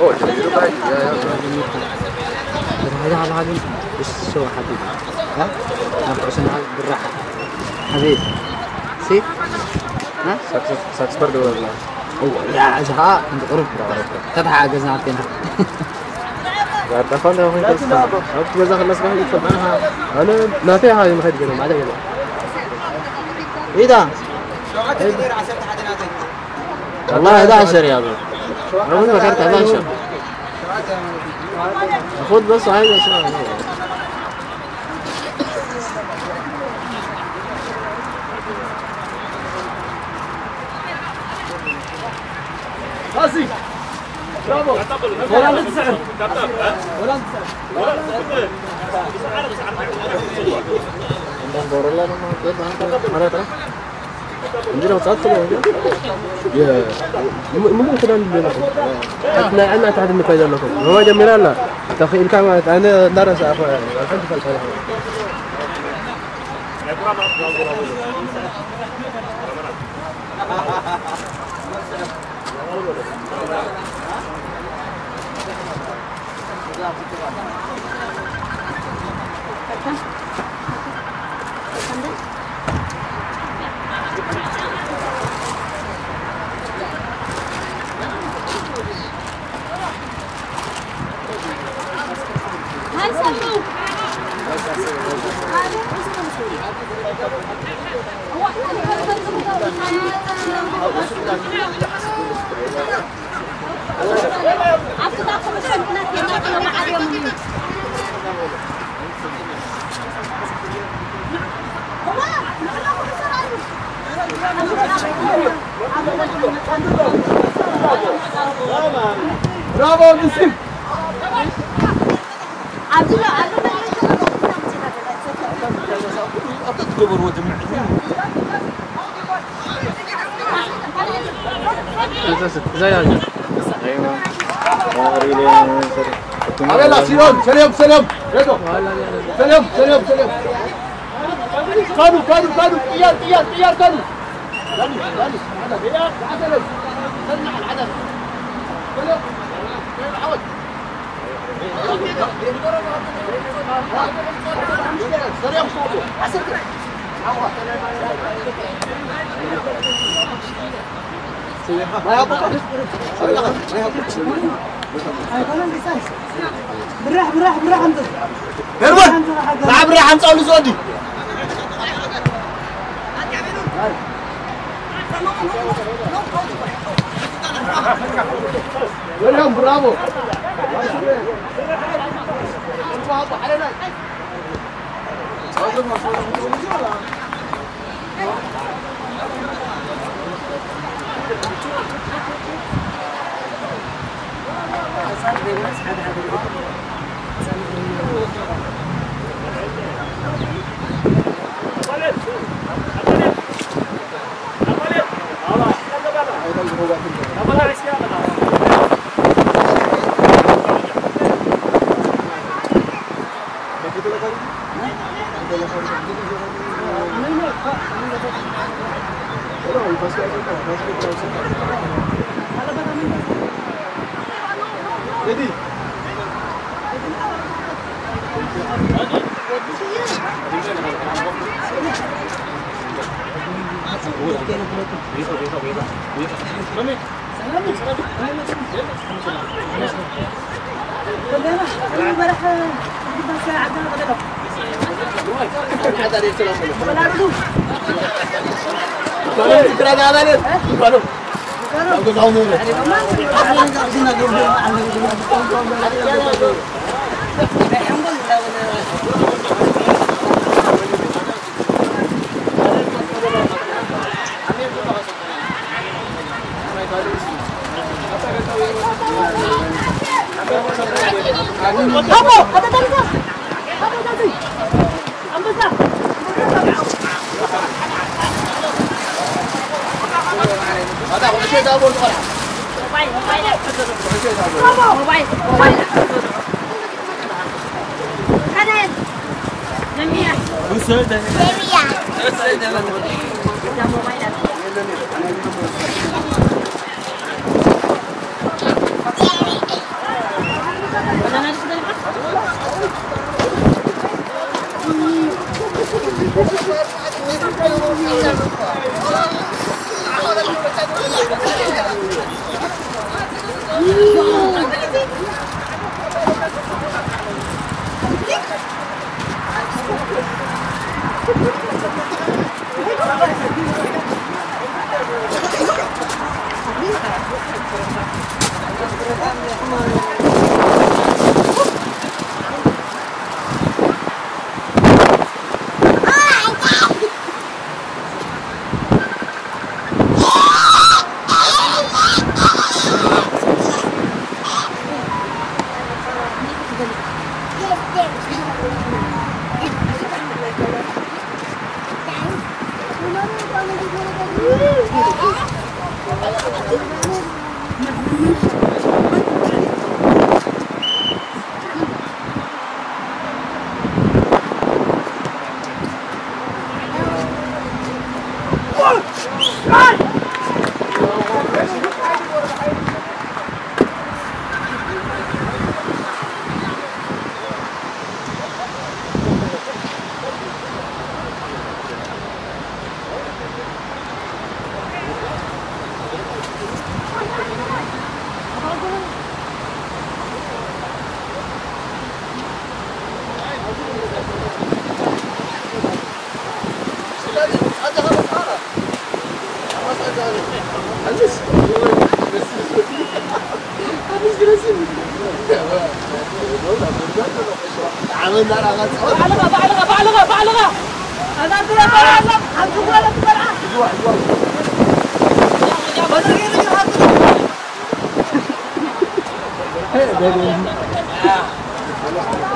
ኦ፣ ጀሚሩ ባይ፣ ያ፣ ያ። ጀሚሩ። ብራህ፣ ብራህ፣ ብራህ ግን እሱ ሐቢቢ። እ? ናብ ርእስና ብራህ። ሐቢብ። ሲ? እ? ሳክስ-፣ ሳክስፈር ደውለና። እዎ፣ ያ፣ እዚ ኸዓ እንዲ ቁሩብ፣ ቁሩብ፣ ቁሩብ። ተተሓጋገዝና ኣርቴና። ያጠፋን ያው ሆይ ተስፋ። ኣብቲ ገዛ ከለስ ጋር ይፈታና። ኣነ ናተይ ሃይ ምኸድ ገለ ማለት ገለ። ኢዳ። والله هذا عشر يا ابو. أول ما كانت هذا عشر. خد بس هاي بس. راسي. برافو. ولا انت تسعر. ولا انت تسعر. Enggak, baru lah, Bang. Oke, Bang. Mana, Bang? Ini dong, satu, Bang. Ya. M-, mungkin sedang di belakang. Nah, anak tadi ni kaya lo. Mama jam mira lah. Takhil kan, ana darasa apa? Akan kita kaya. برافو مسلم. زي، زي، زي. أبيلا، سلام، سلام، سلام. ريدو. سلام، سلام، سلام. كانوا، كانوا، كانوا. طيار، طيار، طيار، كانوا. داني، داني. عدد، يا عدد. سلم على العدد. سلام. سلام، عود. سلام، سلام. عسكر. ብራህ፣ ብራህ፣ ብራህ ኣምጽእ። ሄርሞን፣ ንዓ ብራህ ኣምጽኣሉ ዝወዲ። ወዲያም ብራቮ።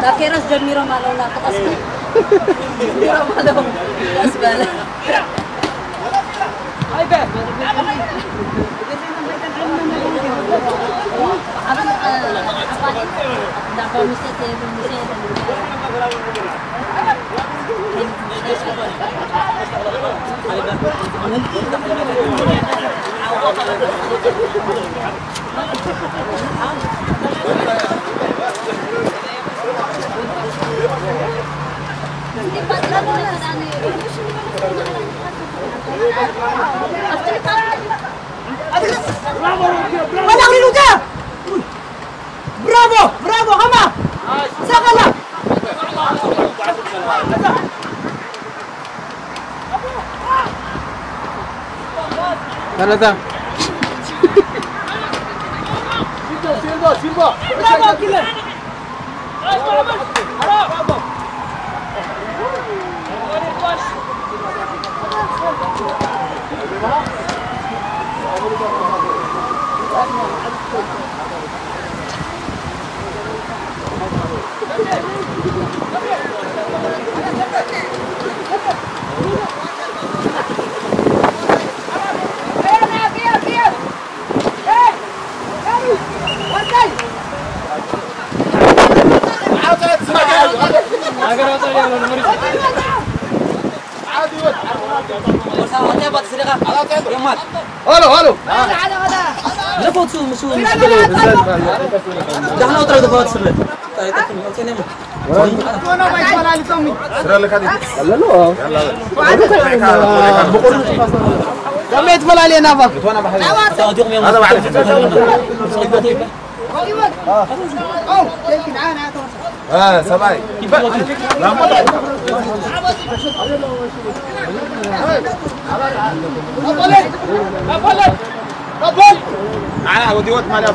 ካብ ኬሮስ ጀሚሮም ኣለዉ፣ ናብ ቀስ ጀሚሮም ኣለዉ። ቀስ በለ። Bravo! Bravo! Hama! Sakala! Salata. Silva, Silva. Bravo, Kylian. ሃሎ፣ ሃሎ። ዝፈቱ ምስ ዳሕና ወጥረ ዝፈቱ ስለ። ሰበይ ትፈላለየ ናባ። ሰብኣይ። ንዓና ወዲወት ማልያ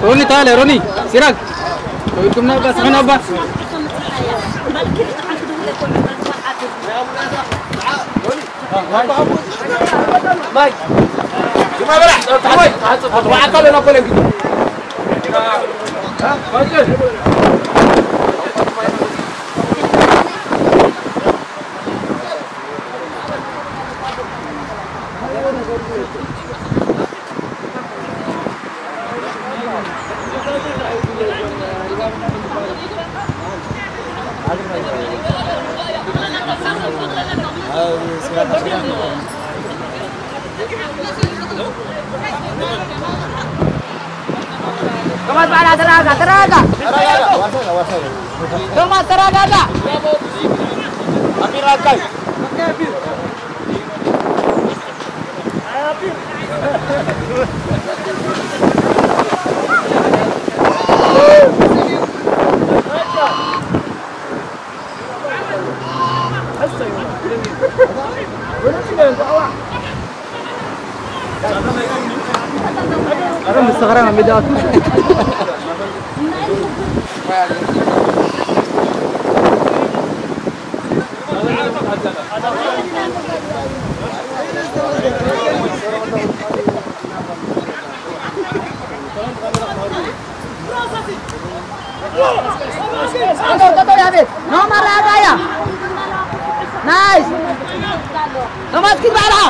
ሮኒ ታለ ሮኒ ሲራክ ወይኩም ነባ ስሕን ነባ ቶማስ ባዕላ ተረጋጋ፣ ተረጋጋ። ቶማስ ተረጋጋ። ኖ መረጋጋያ። ናይስ። ቶማስ ኪድ ባዕልኻ።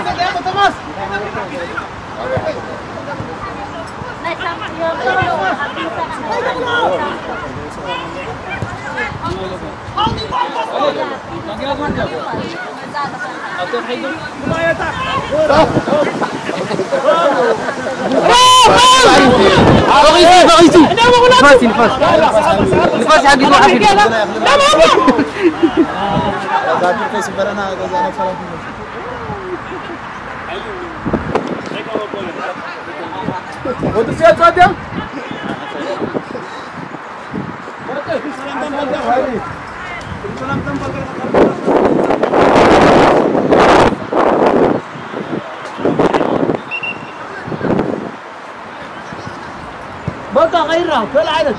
በቃ ቀይራ፣ ካልእ ዓይነት።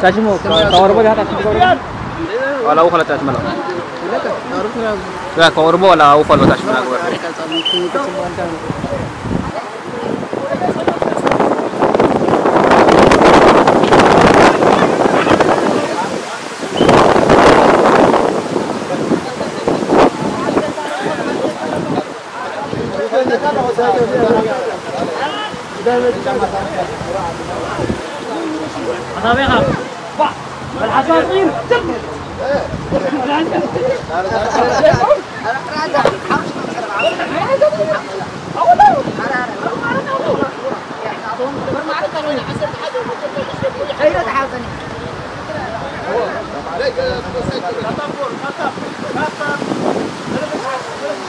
ታሽሞ ካወርቦ ጃታ ሽሞ ዋላ ወኸለ ታሽመላ ያ ካወርቦ ዋላ ወኸለ ታሽመላ።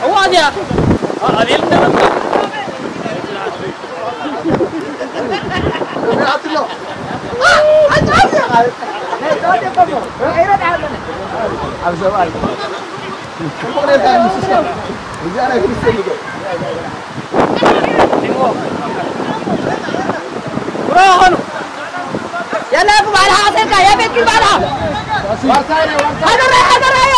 እዋ እዚኣ። ኣ-፣ ኣቤል እንደበልካ። ኣብ ሰብኣይ። ጽቡቕ ኔርካ፣ ምስስካ። እዚኣ ናይ ክርስቶስ ይገ-፣ የለ፣ ብባዕልኻ ኣሰልካ፣ የቤት ግን ባዕልኻ። ዋርሳይ፣ ዋርሳይ። ሓደራ፣ ሓደራ እዩ።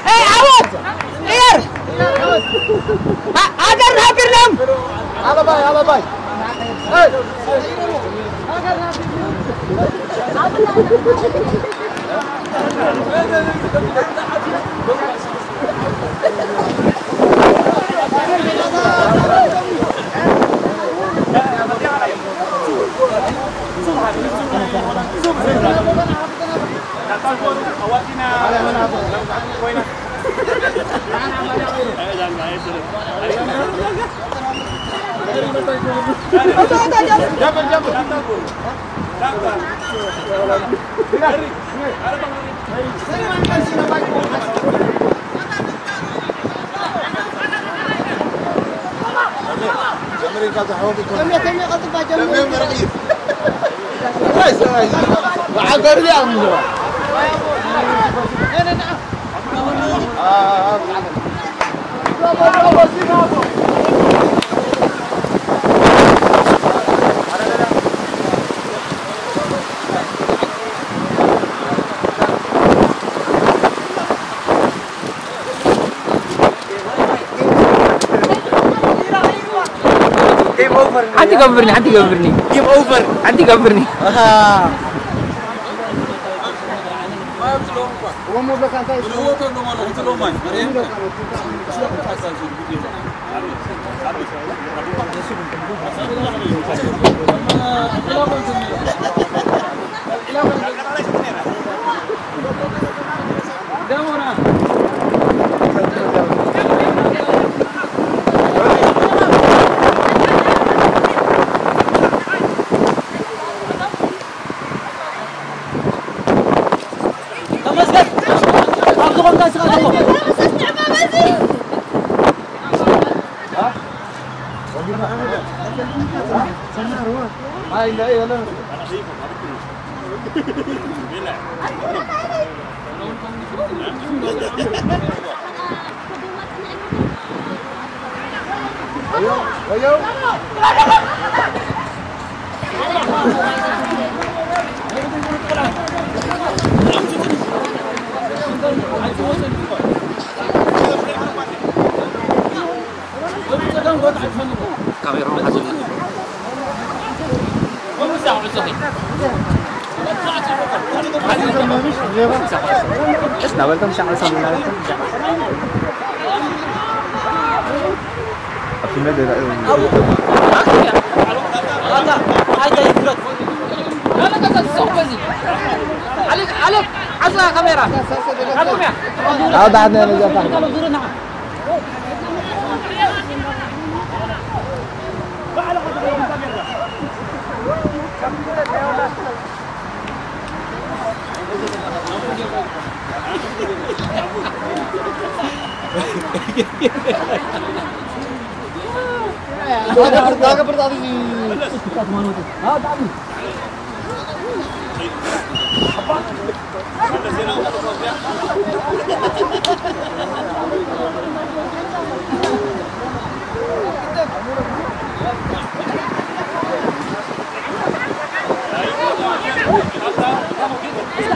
ኤይ፣ ዓወት! ቅየር! ሃ-፣ ሃገር ሃገርናም! ኣለባይ፣ ኣለባይ! ኤይ! ሓንቲ ገብርኒ፣ ሓንቲ ገብርኒ። ጌም ኦቨር። ሓንቲ ገብርኒ። ኣሃ። ተመስገን። ኣብ ዝኾንካ ስኻ ተሞ። ካሜራውን ሓዙ። ቀስ እናበልኩም ሻዕ ሰሙን እናበልኩም ሻዕ። ኣብቲ መደዳ እዩ። ኣታ፣ ኣይታ ይፍለጥ። عليك، عليك، عزا كاميرا. هاتوا يا. هذا عندنا نجاح.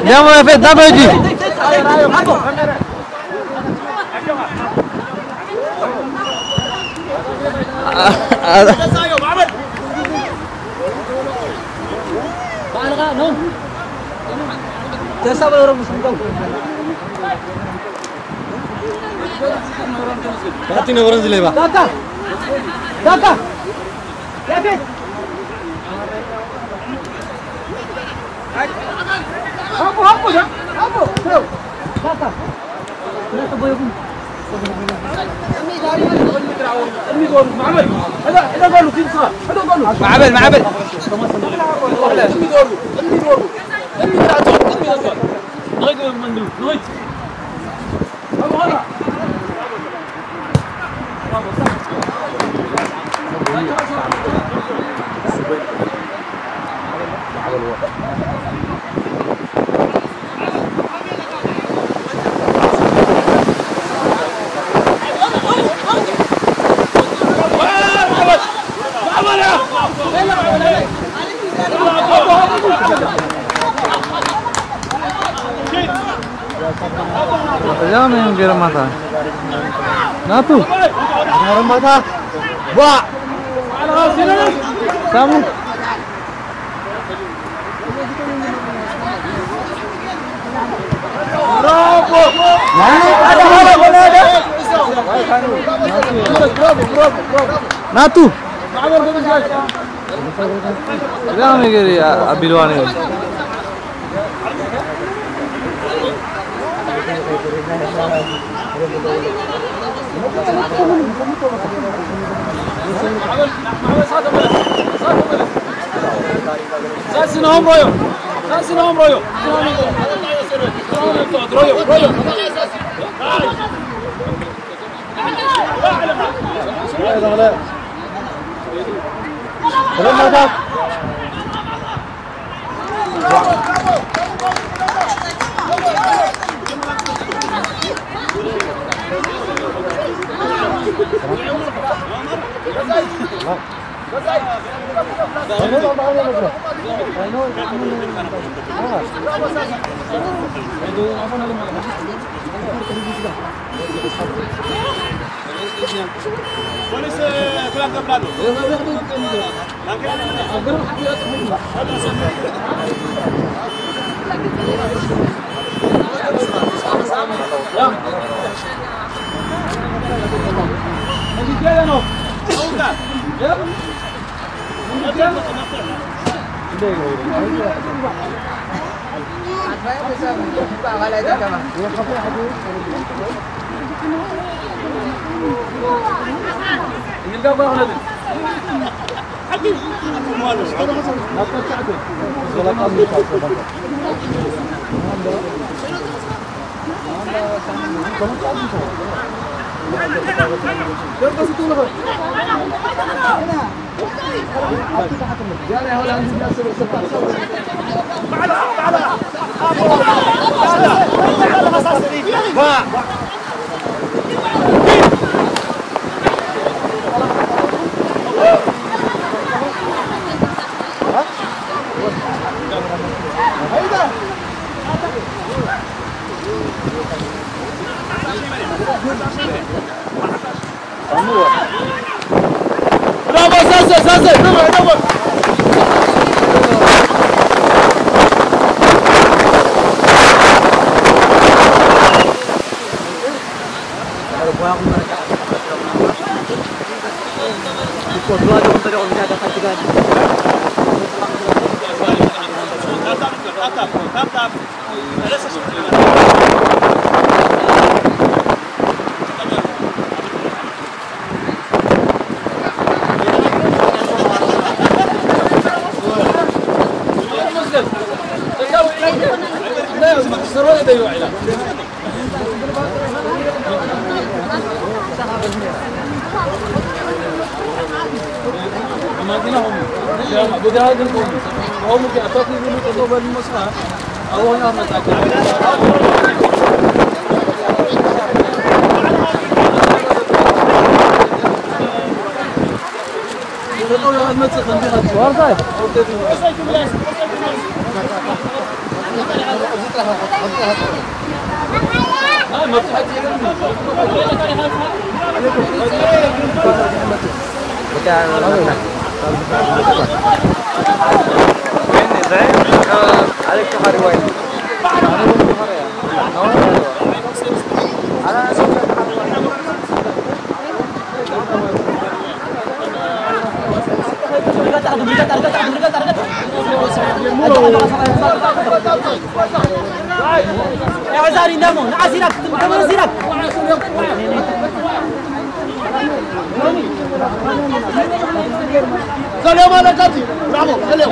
يا ما في دبجي. Tati na orange leba. Tata! Tata! Hapo, hapo, hapo. Tata! معبل، معبل. እዚኣ ናይ ገረማታ ናቱ ገረማታ ዋ ሳሙ ናቱ እዚኣ ነገር ኣቢልዋ ነይሩ። Azari namo, azira, azira. Saleu, Malakati. Bravo, saleu.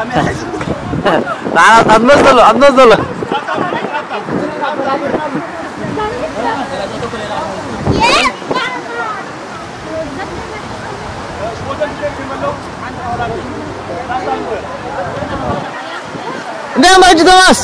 ንዓና ኣትመስ ዘሎ፣ ኣትመስ ዘሎ። እንዲያም እጅ ቶማስ።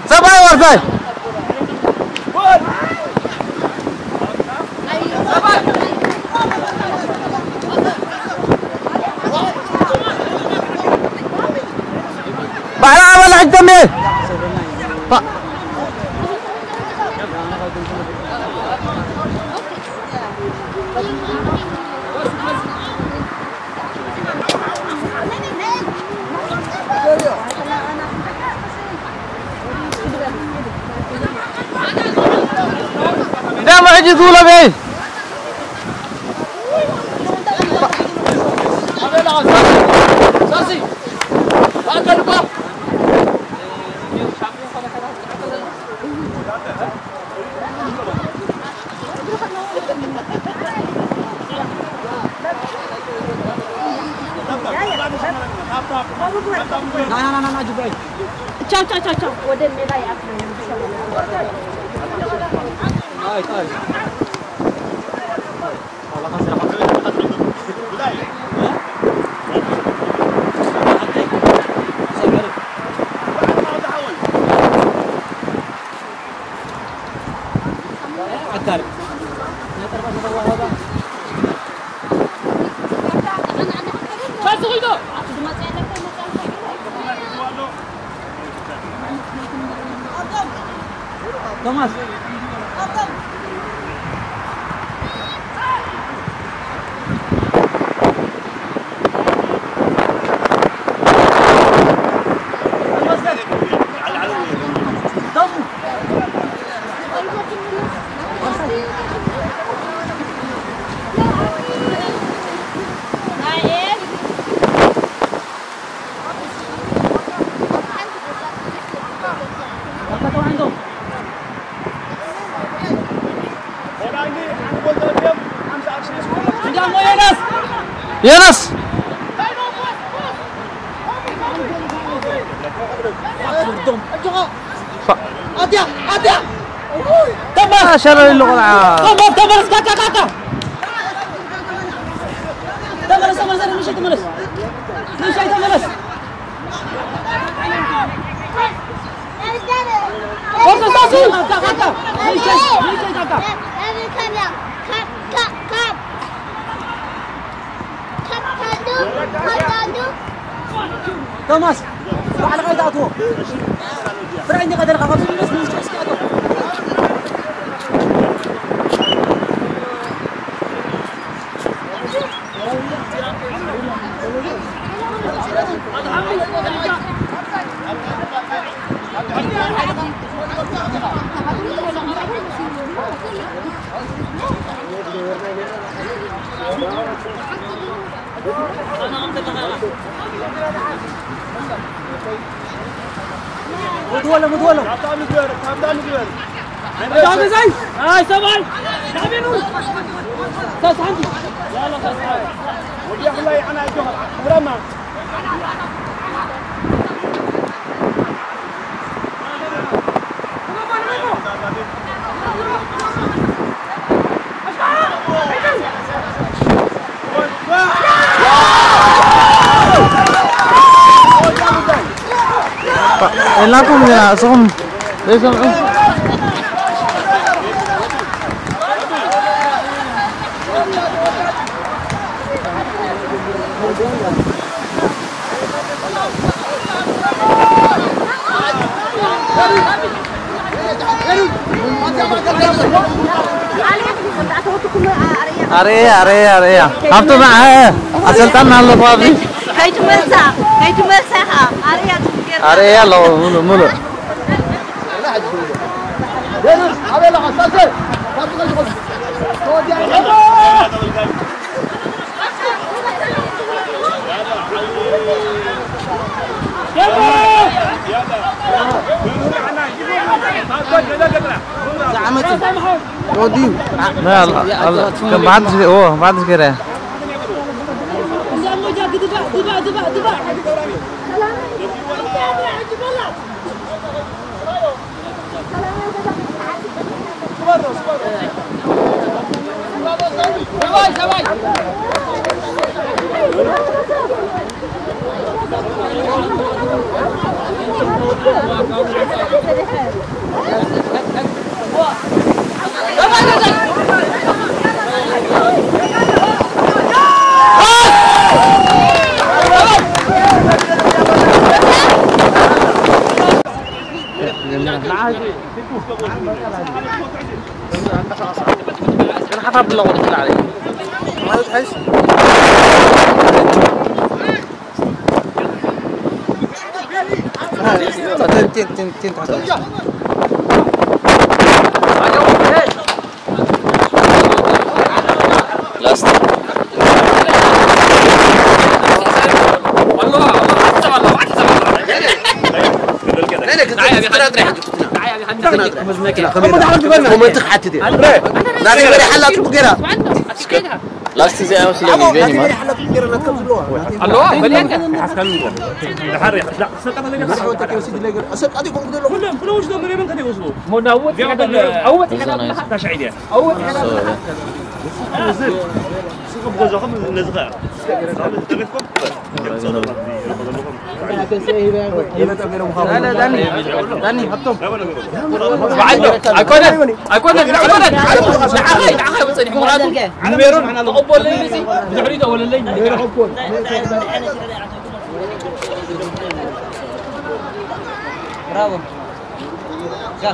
ሰብኣይ ወርታይ። ባዕላ ኣበላ ሕጂ ተንቤ። ደማ ሕጂ ትውለበይ። ቻው ቻው ቻው ቻው። ወደ ሜዳ ይኣክል። ቶማስ። ዮናስ! ተመለስ፣ ሸረሪ ኣሎ ቆልዓ። ተመለስ፣ ተመለስ፣ ካካ፣ ካካ። ተመለስ፣ ተመለስ፣ ምሽይ፣ ተመለስ። ምሽይ፣ ተመለስ። ቶማስ፣ ባዕልኻ ኣይትኣትዎ። ፍራይ እንዲኻ ዘለኻ፣ ካብዚ ንስ ንውሽጢ እስኪ ኣትዎ። ሙት በሎ፣ ሙት በሎ። ካብታ ምግበር፣ ካብታ ምግበር። ዳግዛይ፣ ኣይ ሰብኣይ፣ ዳቤኑ። ሰስ ሓንቲ። ወዲያ ኩላይ ኣና እጆ፣ ረማ። ኢልናኩም ኢና፣ እስኹም ዘይሰምዑ። ኣርእያ፣ ኣርእያ፣ ኣርእያ። ሃብቶም፣ እ፣ እ፣ ኣሰልጣን ኣሎ እኮ ኣብዚ። ከይትመልሳ፣ ከይትመልሳ ኢኻ። ኣርእያ፣ ኣርእያ ኣለዎ፣ ሙሉእ፣ ሙሉእ። زعمتي. وديو. لا، لا، لا. كان بعد شيء، أوه، بعد كده. ኮመንት ክሓትት እየ። ናበይ በሊሓላ ጽቡቅ ገይራ። ላስት እዚኣ ስለ ቢኒ ማለት። ኣለዋ በልያ። ኣይኮነን፣ ኣይኮነን፣ ኣይኮነን። ንዓኻ፣ ንዓኻ ይወፀኒ፣ ምኽንያቱ ንሜሮን ተቐበለለይ፣ ብድሕሪኡ ተወለለይ። ብራቮ። ጃ።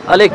عليك.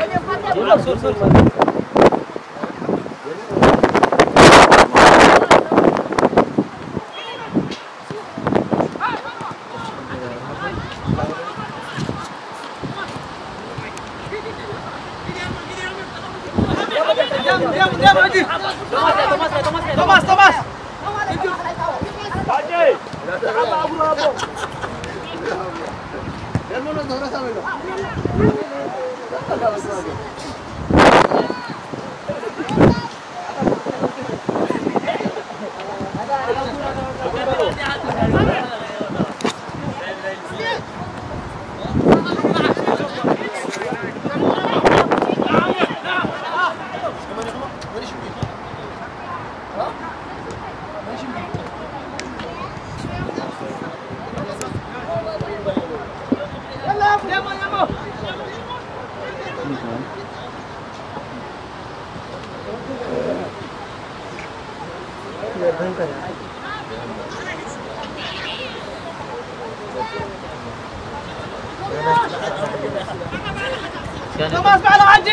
ቶማስ በዓል ዓዲ።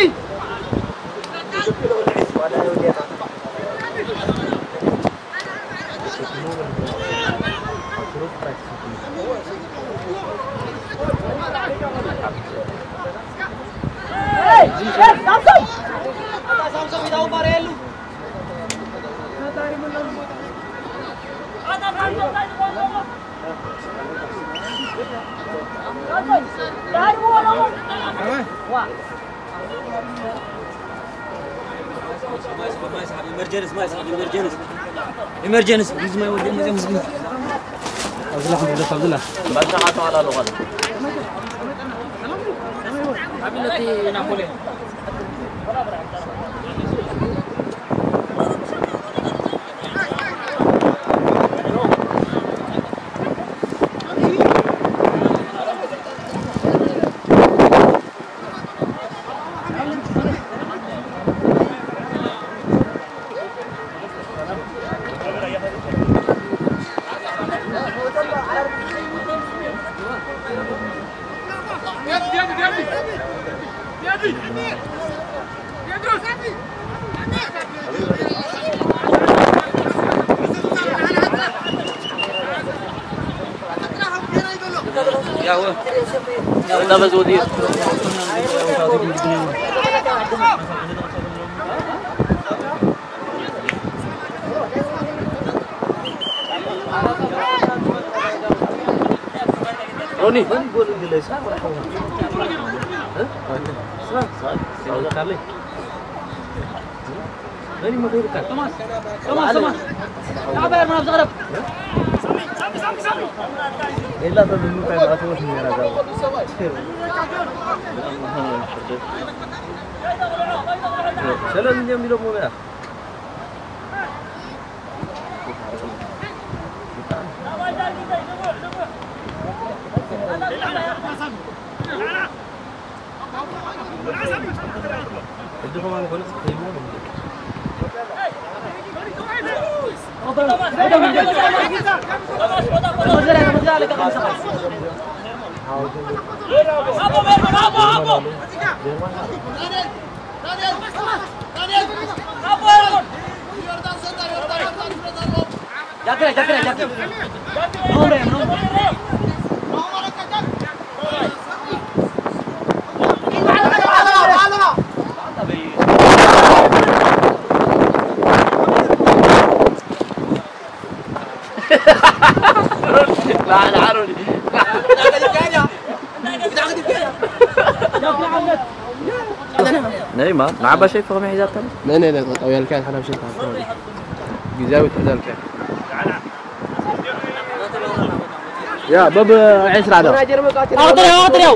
Emergency, emergency, emergency, please, my word, emergency, please. Abdullah, Abdullah, Abdullah. ሮኒ፣ ቶማስ፣ ቶማስ፣ ቶማስ፣ ና በል፣ ና፣ ዘቕረብ። ሰለስተ እንዲዮም ኢሎም ወያ። ነይ ማ ንዓባ ሸይፍ ከመይ ሒዛታ? ነይ ነይ ነይ ጠጠው ያልካያ ሓዳም ሸይፍ ሓዳም ግዜያዊ ትሕዘልካ። ያ በብ ዒስራ ዶ? ኣጥርያው ኣጥርያው።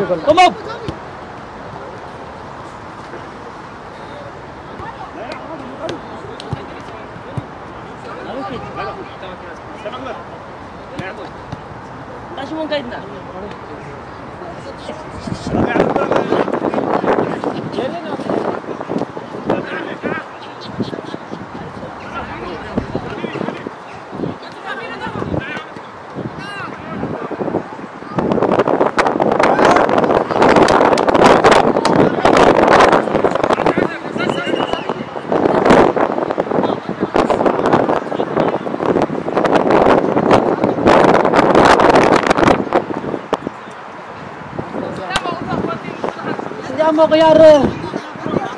እዚኣ እሞ ቅያር።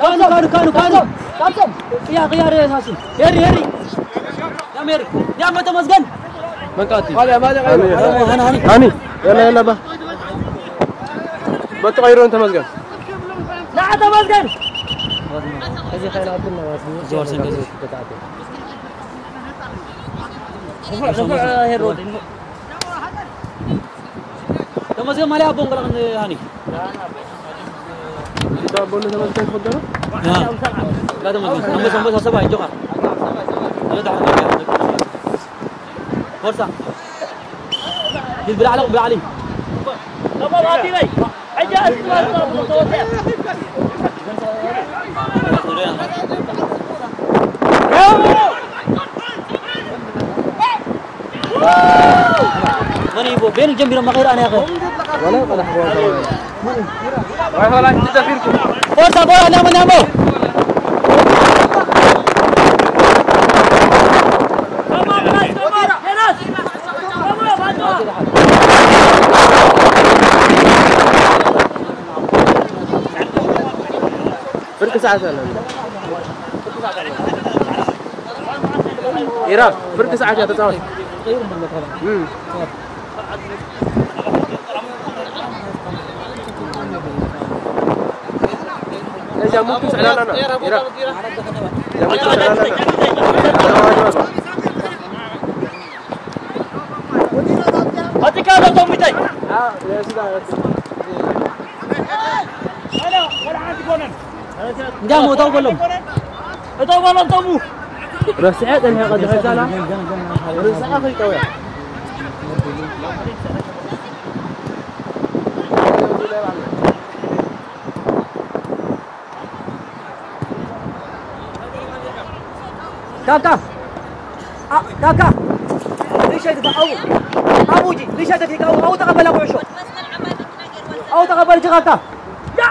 ካኑ፣ ካኑ፣ ካኑ፣ ካኑ። ቅያ-፣ ቅያር ሳሲ። ሄሪ፣ ሄሪ። ያም ሄሪ። ያም ተመስገን። መንቃቲ። ማልያ፣ ማልያ፣ ሃኒ፣ ሃኒ፣ ሃኒ። ሃኒ። የላ፣ የላ፣ ባ። በቃ፣ ይሮን ተመስገን። ና ተመስገን። እዚ ኸይናትና ማለት ነው። ዞር ስንት ጊዜ? ሄሮ። ተመስገን ማልያ ኣቦ እንቆላቕ ሃኒ። እንዳ ኣቦ ተመስገን ትፈልጦ? ያ። ላ ተመስገን። ኣንበሳ፣ ኣንበሳ ሰብኣይ፣ ጆኻ። ፎርሳ። ሂድ ብላዕሊ፣ ብላዕሊ። ሕጂ ኣስማት ተወሰደ። መን ይቦ ቤን ጀምቢሮ ማኸይር ኣነ ያኸ ወላ ቀዳሕ ቦላ ወላ ወላ እንት ተፊርኩ ፎርሳ ቦላ ናሞ ናሞ ፍርቂ ሰዓት ኣለና። ኢራ ፍርቂ ሰዓት እያ ተጻወት። እም። እዛ ሙኩ ሰላላና። ኢራ። እዛ ሙኩ ሰላላና። ኣቲካ ዶ ቶሚታይ? እንዳሞ እተው በሎም። እተው በሎም ተሙ። ረስዐ ጠንሐ ቀዲ ኸዛላ። ረስዐ ኸይጠውያ። ካካ። አ-፣ ካካ። ልሸይ ትታ-፣ ኣቡ። ኣቡጂ፣ ልሸይ ትታ-፣ ኣቡ፣ ኣቡ ተቐበላ ኩዕሾ። ኣቡ ተቐበል ጂ ካካ። ያ!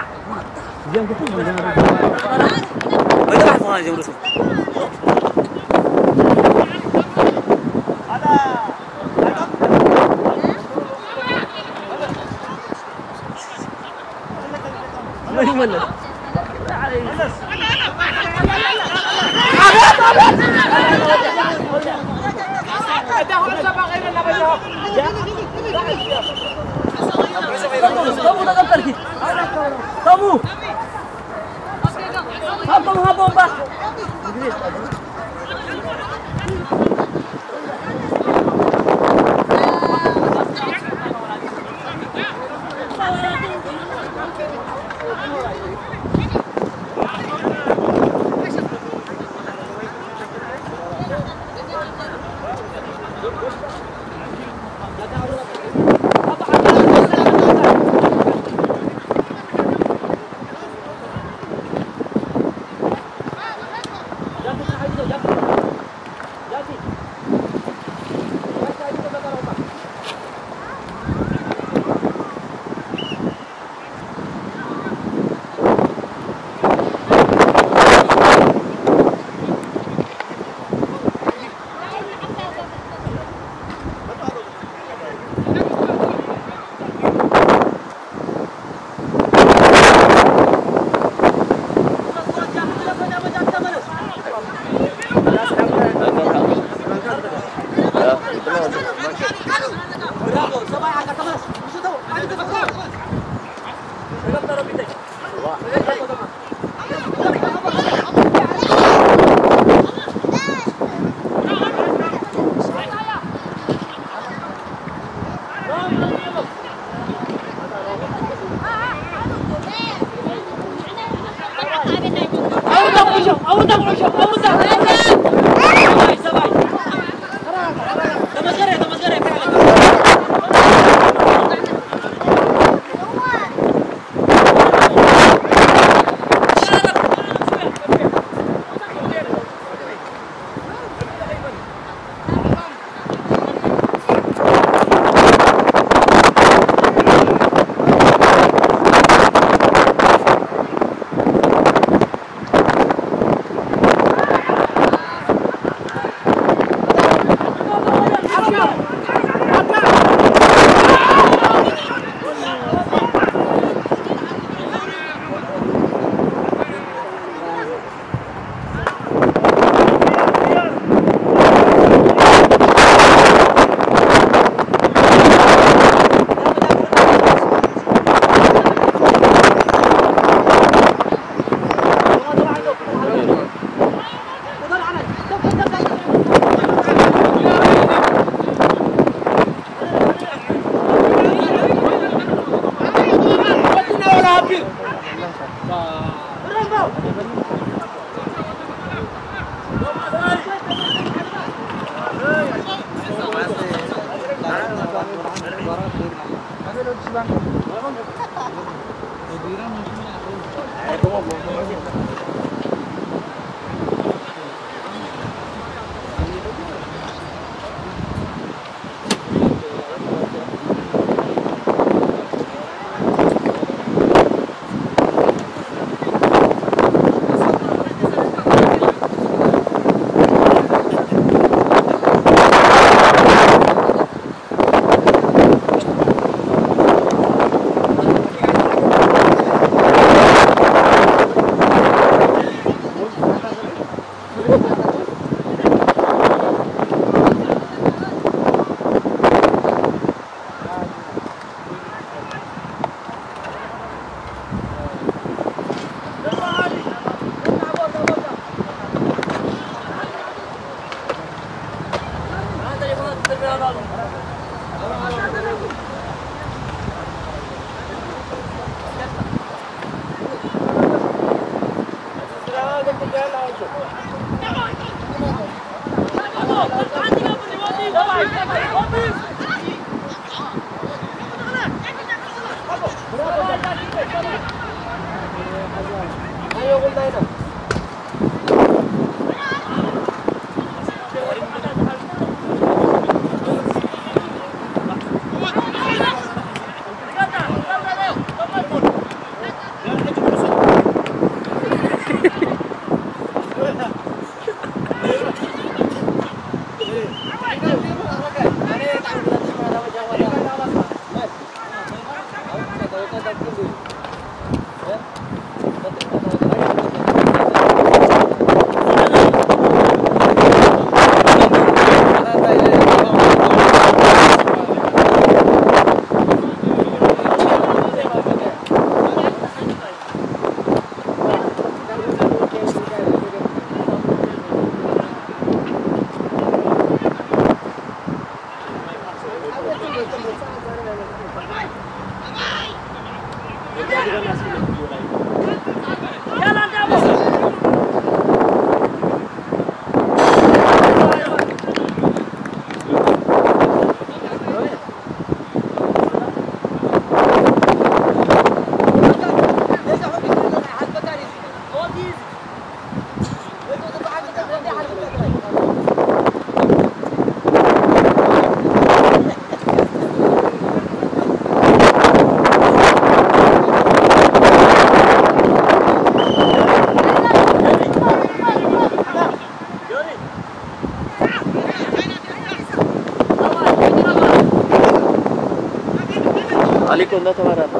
ሊኮ እንዳተባረረ።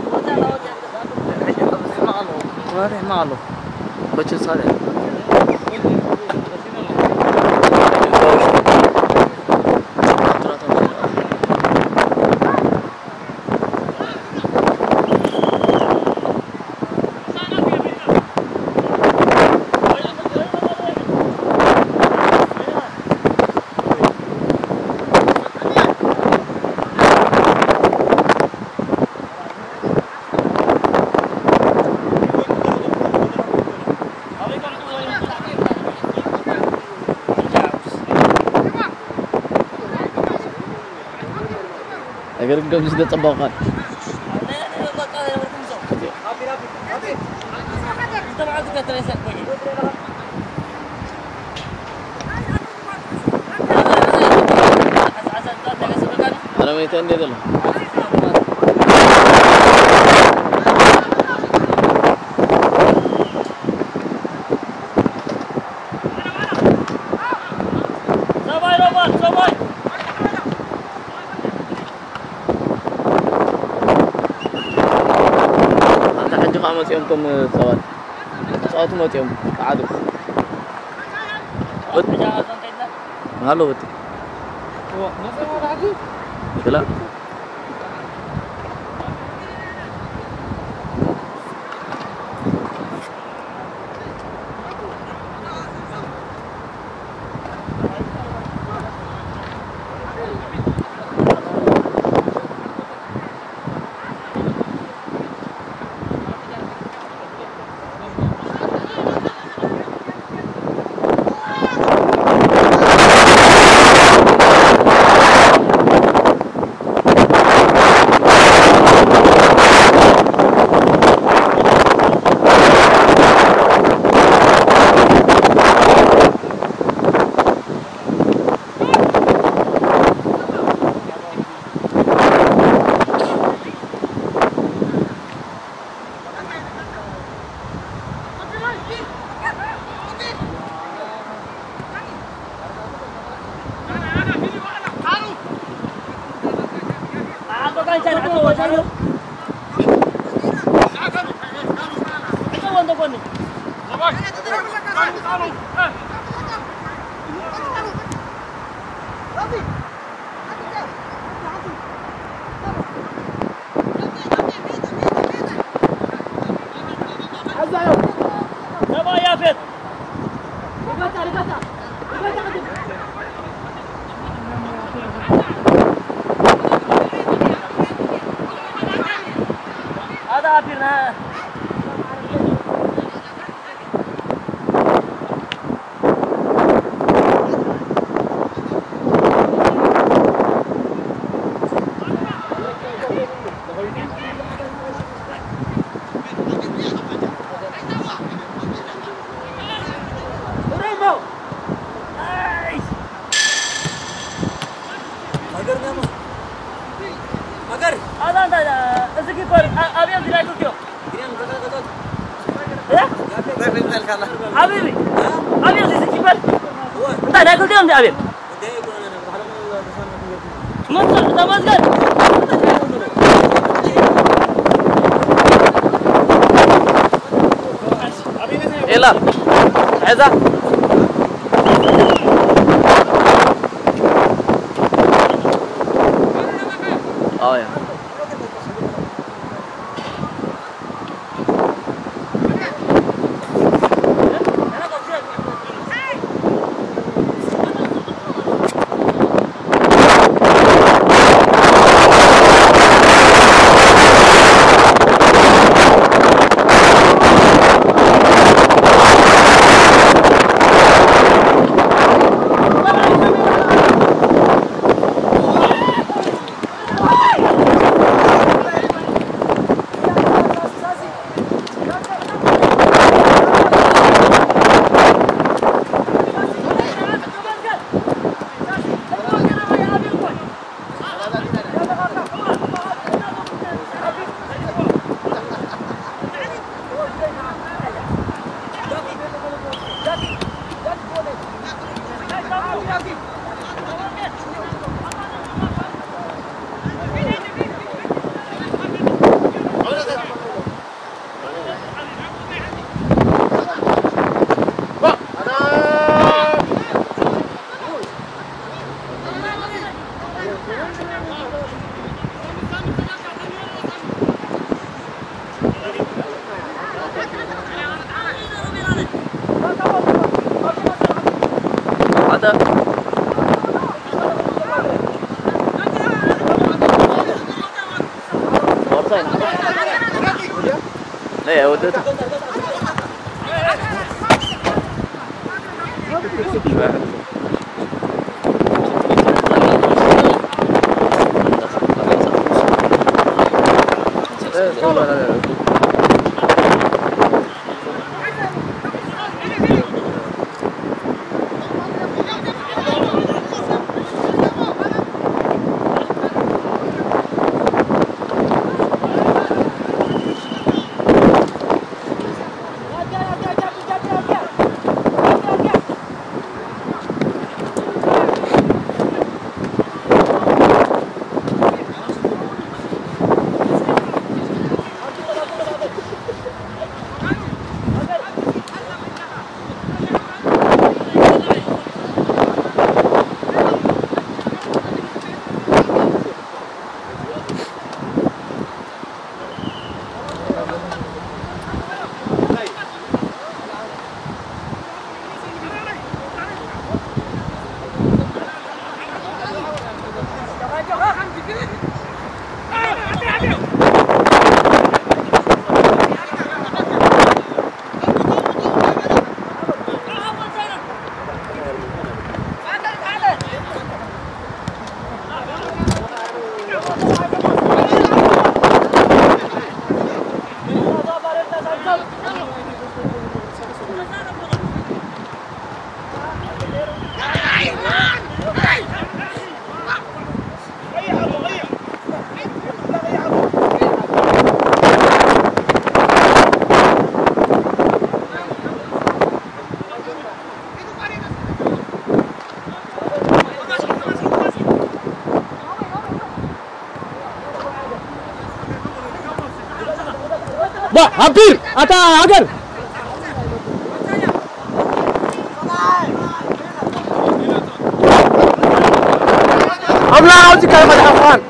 ወሬ ማሎ። ኮችን ሳለ። ነገር ግን ከምዚ ስለ ጸባቑ ኻን። ኣረ መይተ እንዴ ዘሎ? ሰባይ ሮባል፣ ሰባይ። ኣንታ ሕጂ ኸኣ መጺኦም እቶም ሰባት። ክጻወቱ መጺኦም፣ ጸዓዱ። በቲ። መሃሎ በቲ። ክላ። ኣቤል እንታይ ናይ ክልቲኦም? እንታይ ናይ ክልቲኦም እንዲ ኣቤል? ተመስገን። ኤላ፣ ሐዛ። ኣዎ፣ ያ። ወደታ። ኣቢር ኣታ ሃገር ኣምላኽ ኣውፂካ መድሓፍኻን።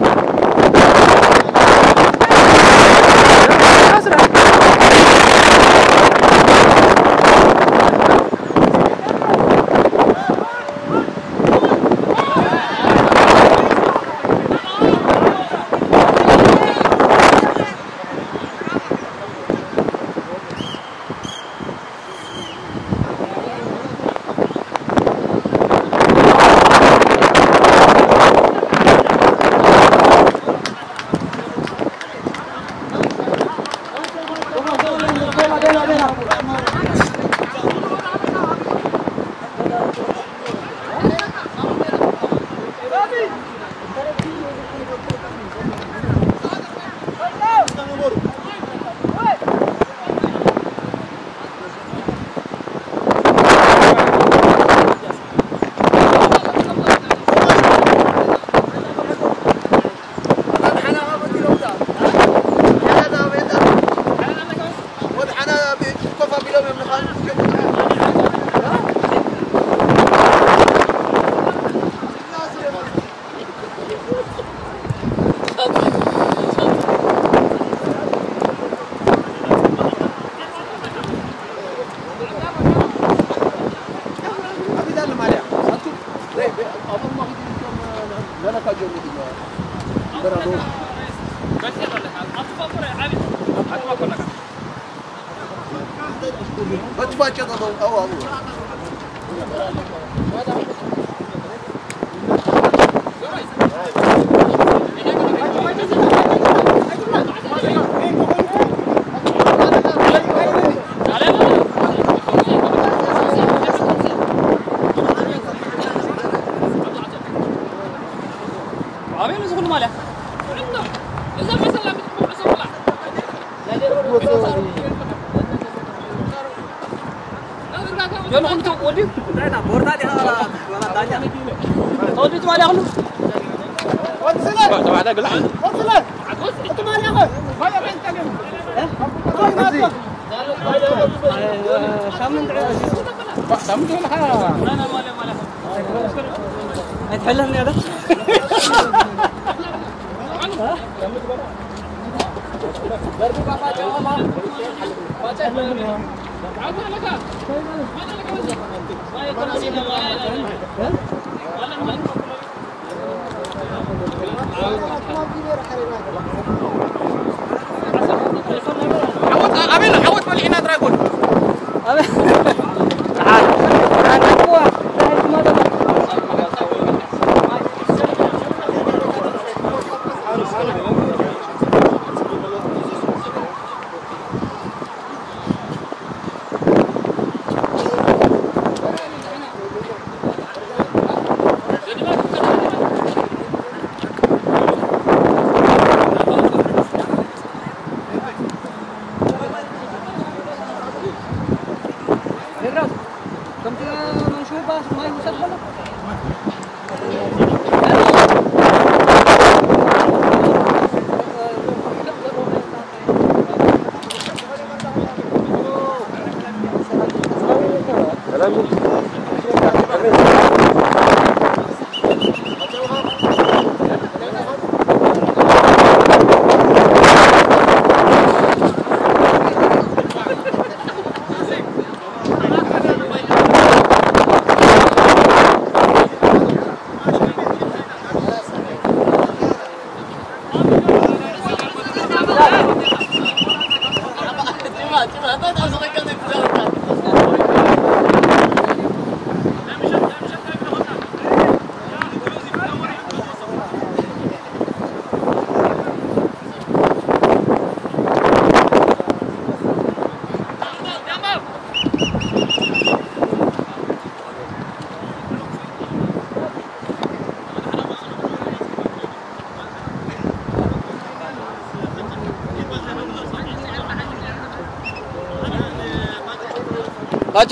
ኣበይ ነው እዚ ኩሉ ማልያ? ጆን፣ ኩሉ ወዲኡ? ተወዲኡ ማልያ ኩሉ? ሳምንት ሳምንት ኣይትሕለፍኒ ኣለ። ፋጨ።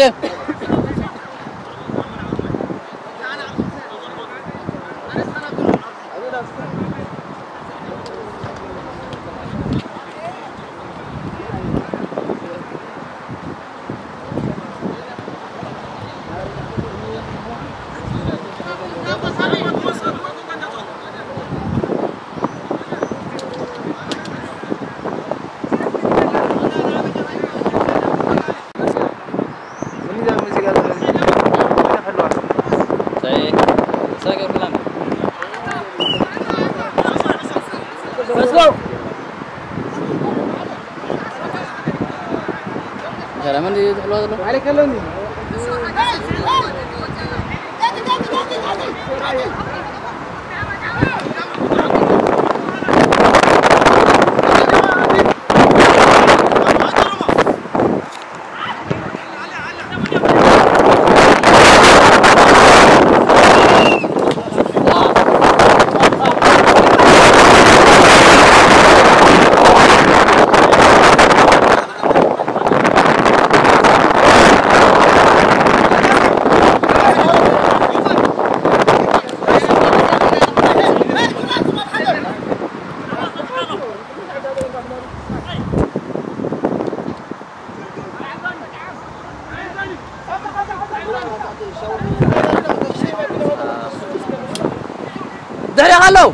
ድሕሬኻ ኣለዉ።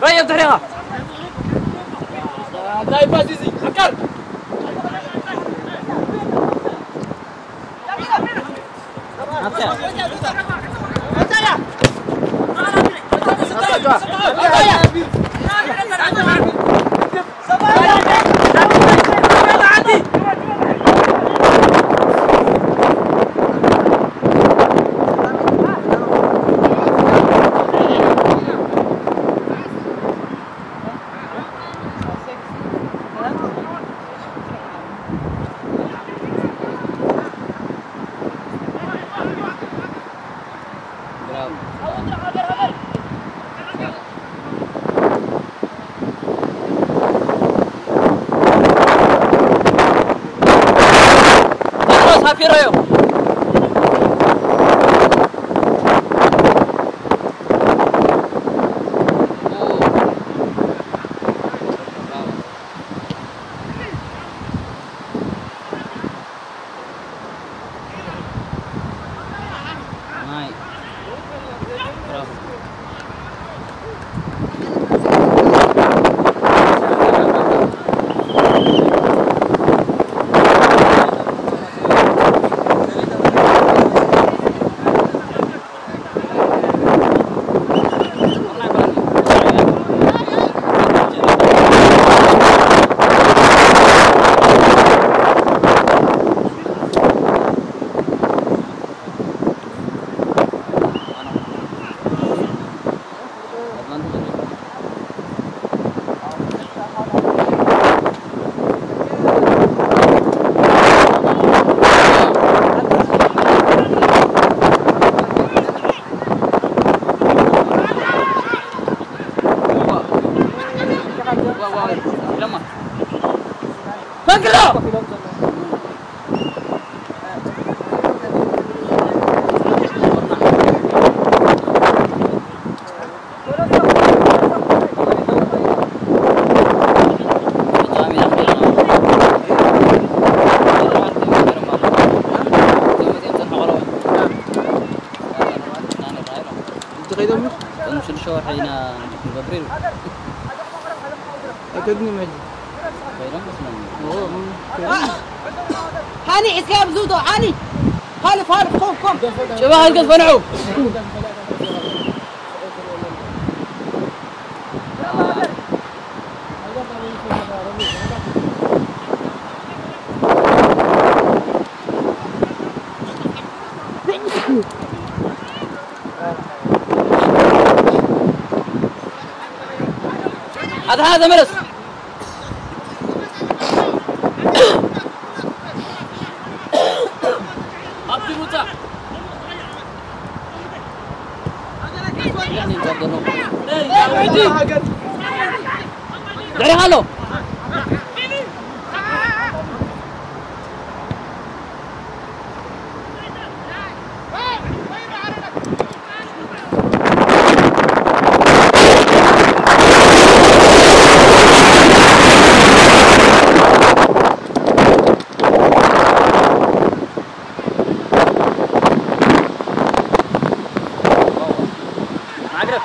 ራእየ ድሕሬኻ። ሃኒ እስከ ኣብዙቶ ሃኒ ሃልፍ ሃልፍ ኮም ኮም ጭባ ሃልከት ፈንዑ ኣታ ተመለስ። ድሕሪኻ ኣሎ። ኣግረፍ።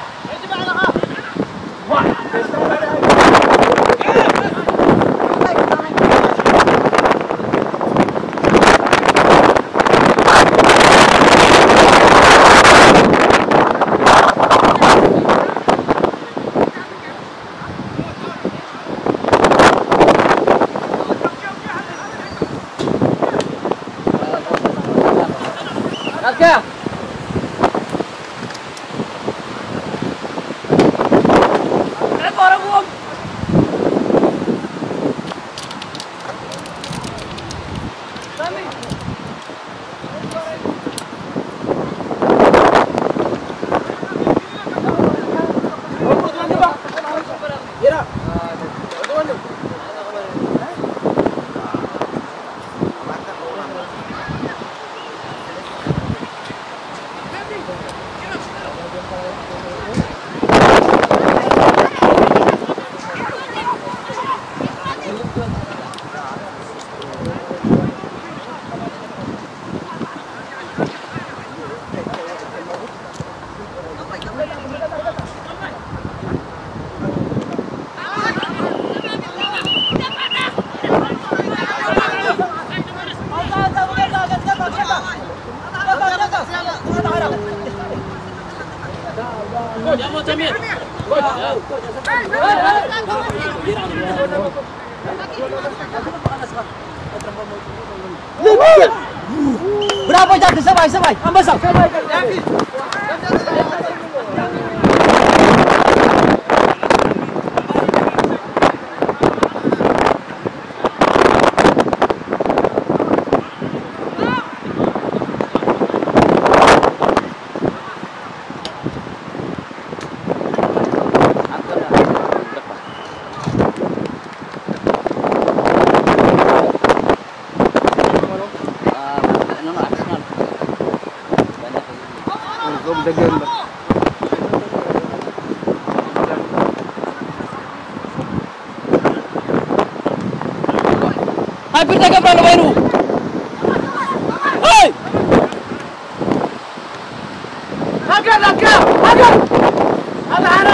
ብራቮ ጃኪ፣ ሰብኣይ፣ ሰብኣይ፣ ኣንበሳ። ሃይብር ተገብረሉ ወይኑ። ሄይ! ሃገር፣ ሃገር፣ ሃገር! ኣምሓራ!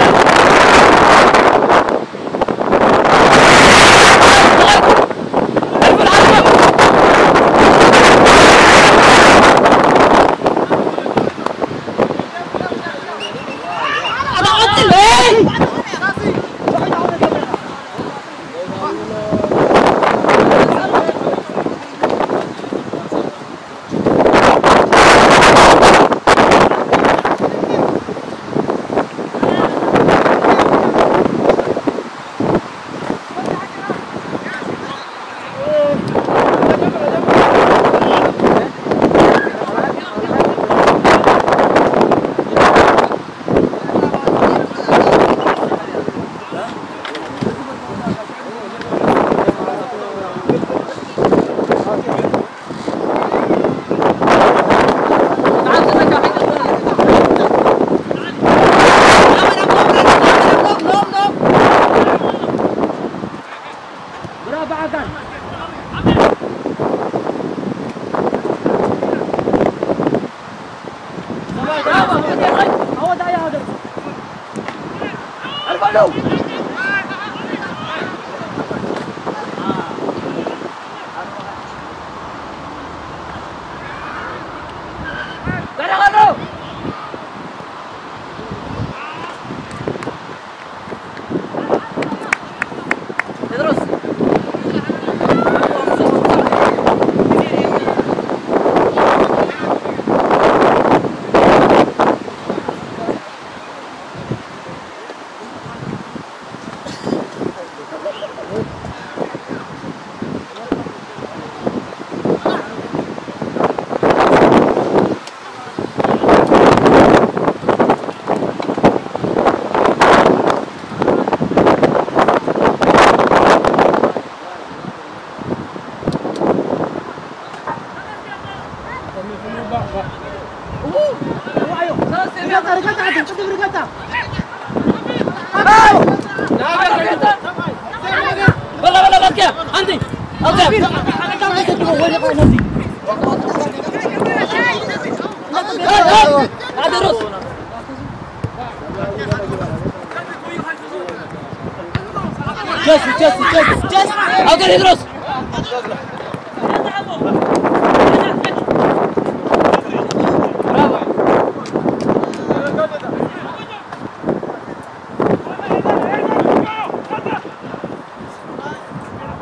ጀስ ጀስ ጀስ ጀስ ኣውተር ሄድሮስ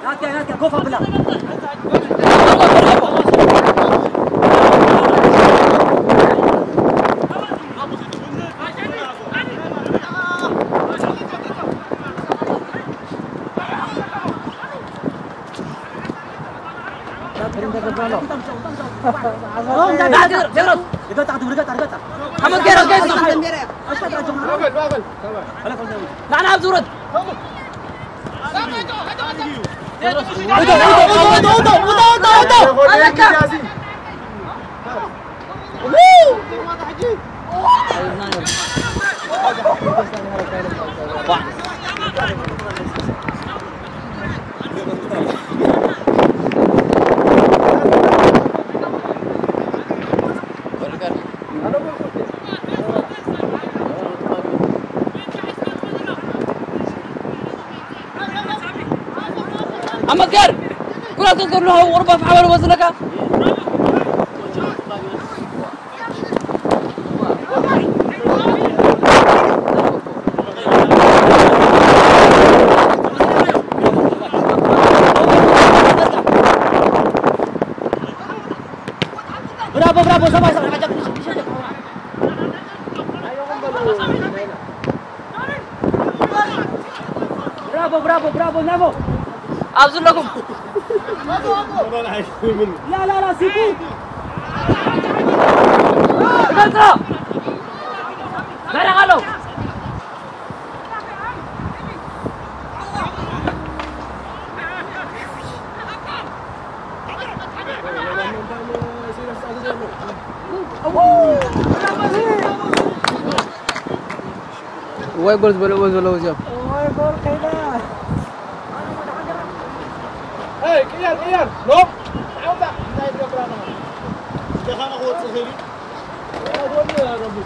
ናትያ ናትያ ጎፋ ብላ ንዓና ኣብ ዙረት ኣመገር ኩራቱ ዘሎ ቁርባ ፍሓበሉ በዝለካ ብራቮ ብራቮ ሰባይ ሰባይ ብራቮ ብራቮ ብራቮ ብራቮ ኣብዚ ኣለኹም ላላላ ሲኩ በልጽሮ መረቕ ኣለዉ እዋይ ጎል ዝበልዕዎ ዘለዉ እዚኦም። እዋይ ጎል ከይዳ። ኤይ፣ ቅየር፣ ቅየር። ኖ። ኣውጣ። እንታይ ትገብር ኣለኻ? ደኻና ክወጽእ ይኽእል እዩ። ኣይ፣ ጎል ረቡ።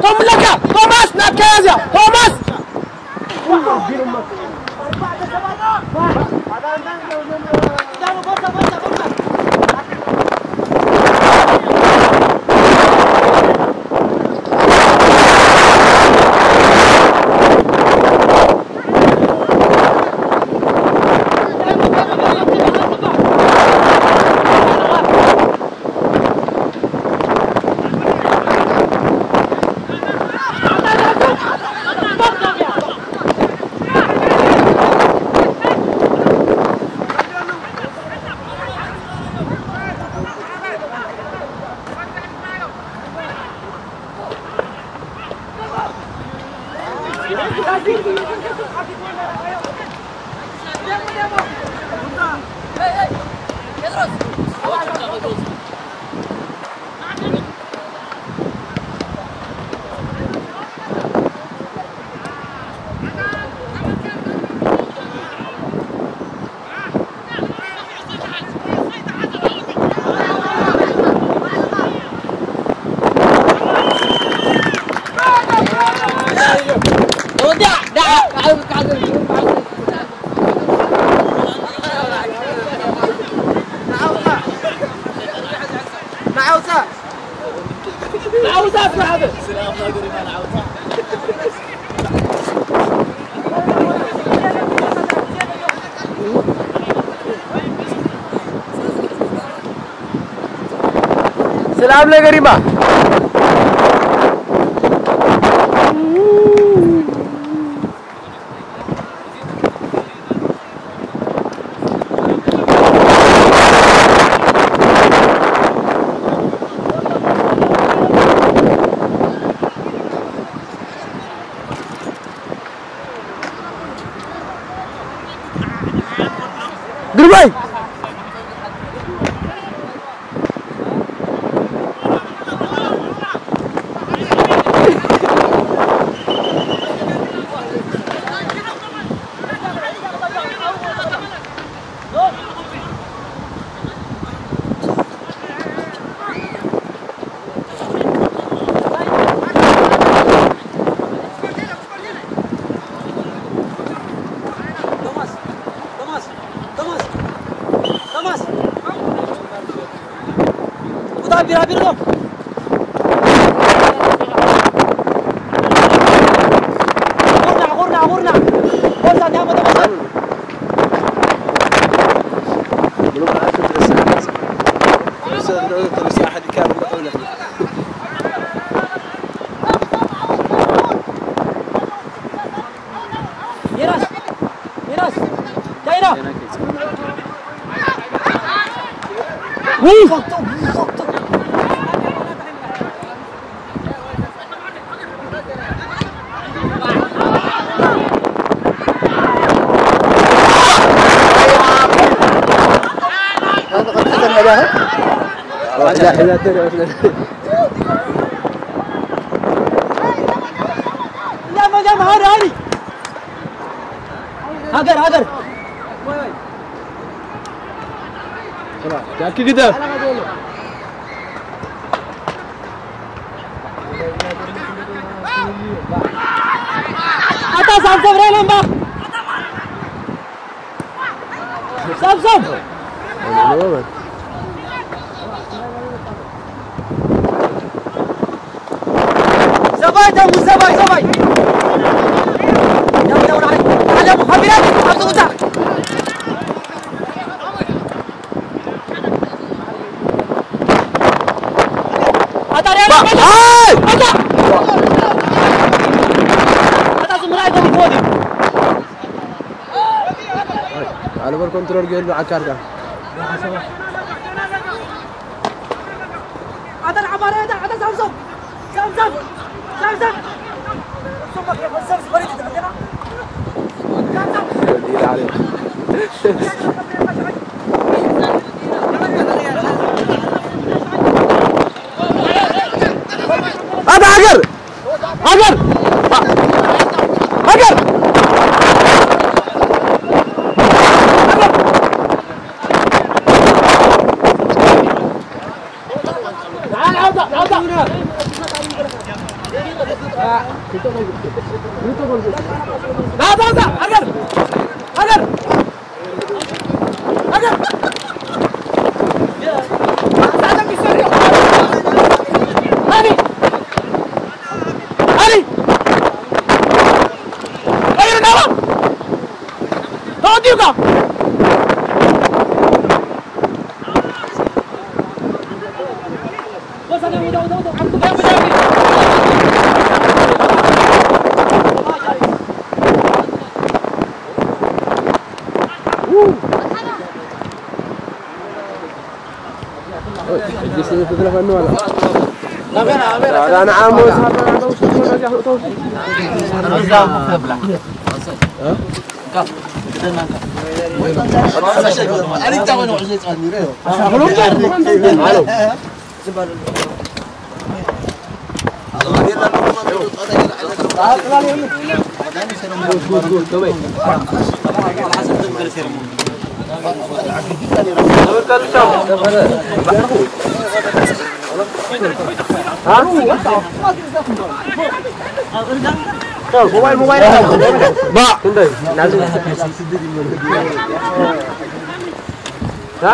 ቶምለካ ቶማስ ናትካ ያዝያ ቶማስ ሰላም ለገሪማ። ግርማይ። ሚራስ፣ ሚራስ፣ ቻይና። ውይ! ሃገር፣ ሃገር። ጃኪ ግደፍ። ኣታ ሳምሶም ሬለምባ። ሳምሶም። ሰባይ ተሙ፣ ሰባይ፣ ሰባይ። ያው፣ ያው፣ ያው፣ ያው፣ ካቢራ፣ ኣብዚ ውጻእ። ኣታ ሪያል፣ ባ-፣ ኣታ፣ ኣይ! ኣታ። ኣታ ዝምራ ኣይኮን ይፎዲ። ኣልበር ኮንትሮል ገይሩ ዓካርካ። ኣታ ንዓባሪ ኣታ፣ ኣታ ሳምሶም፣ ሳምሶም፣ ሳምሶም። ኣታ ሃገር፣ ሃገር፣ ሃገር። ሞባይል ሞባይል ባ ክንደይ እ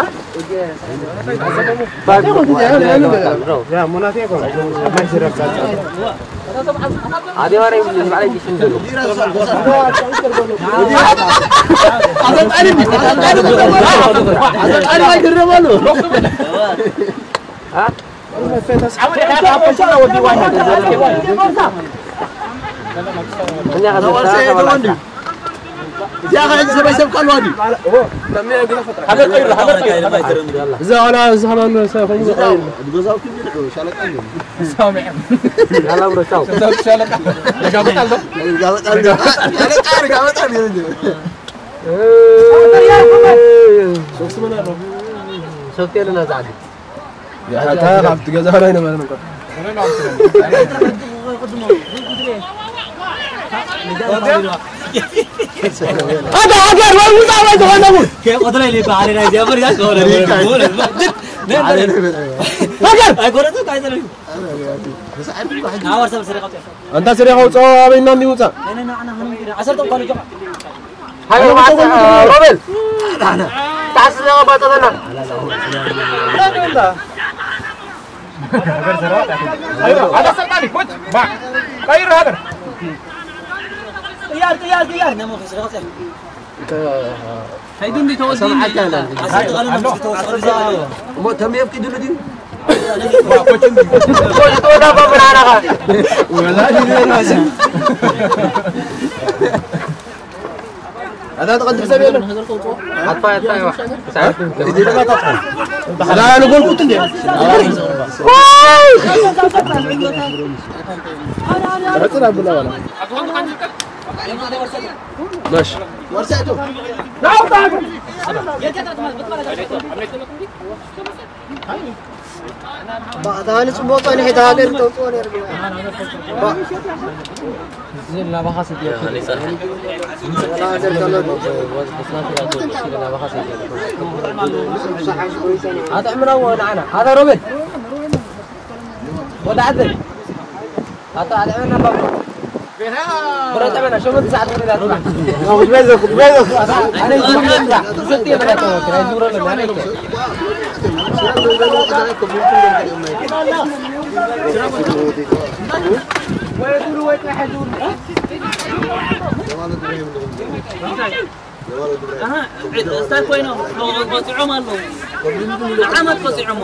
እዚኣ ኸዓ ሰብኣይ ሰብ ካልዋ ድዩ? ሃገር ቀይሩ፣ ሃገር ቀይሩ። እዚ ኸዓ፣ እዚ ኸዓ ሰብ ኮይኑ ዝቐይር። ገዛውቲ ብድዑ ሻለቃ እዩ። ሳሚዕ። ያላ ብሮ ቻው። ገዛውቲ ሻለቃ። ጋበጣ ኣሎ። ጋበጣ ኣሎ። ሻለቃ ጋበጣ ኣሎ። ሶፍት መን ኣሎ? ሶፍት የለና ዛዕዲ። ያታ ካብቲ ገዛ ላይ ነው ማለት ነው። ኣታ ሃገር ወይ ውፃእ ወይ ዝኾነ እውን። ከይቆድረ ኢለ ይበሃል ናይ እግዚኣብሔር እያ ዝኾነ። ሃገር ኣይኮነትን ኣይዘለዩ። ኣንታ ስሪኻ ውፃእ ኣበይና እንዲ ውፃእ። ዓሰርተ እኳ ልጆ ሃሎ፣ ማዕፀ፣ ሮቤል። ታሕሲ ዘቐባጠ ዘሎ። ሃገር ዘረባ። ኣይዋ፣ ሃገር ሰርቃሊ፣ ኮች፣ ባ፣ ቀይር ሃገር። ቅያር፣ ቅያር፣ ቅያር። ነሞ ክስረቀ። ከይዱ እንዲ ተወዲ ሰምዓካ እንዲ። ኣላ። ኣሰልጥ ቃል ነው ተወሰደ። እሞ ተምየፍ ኪድሉ ድዩ? ኮች፣ ኮች፣ ተወዳ ባብራናኻ። ወላ ይደረሰ። ኣታ ትቐድሕ ሰብ የለን። ኣጥፋ፣ ኣጥፋ፣ ይዋ። ኣላ ንጎልኩት እንዴ? ረጽና ብላ ዋላ። ማሽ። ባእታ ንጽቡቕ ጸኒሑ፣ እታ ሃገር ተውጽኦ ነይሩ። ባ-፣ ዝብል ናባኻ ስድየት። ወላ ሃገር ከሎ ናባኻ ስድየት። ኣጥዕምና እዎ ንዓና። ኣታ ሮቤል። ወዲ ዓደይ። ኣታ ኣጥዕምና ባባ። ብረ ጠመና ሸሞንተ ሰዓት ወዲና። ኣነ ይዝረብ ነጥራ። ዝሰጥ የብላ ተወክል። ኣይዝረብ ነጥራ። እንታይ ኮይኖም? ቆፂዖም ኣለዉ። ንዓመት ቆፂዖሞ።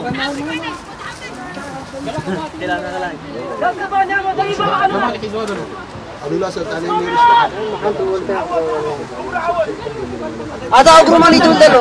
ኣታ እግሩ መን ይትብል ዘሎ?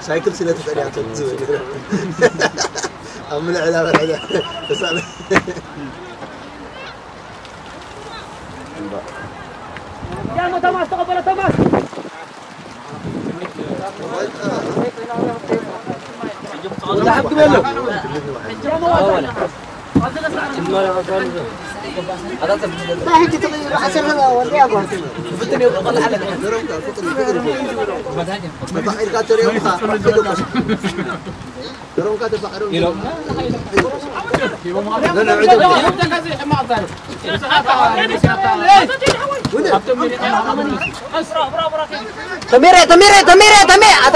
ሳይክል ስለ ተጸልያቶ ዝብል ኣብ ምልዕላ በርዕዳ ተሳለ። ያሞ ተማስ ተቐበለ ተማስ። ወላ ሓብ ግበሎ። ተሜረ ተሜረ ተሜረ ተሜ ኣታ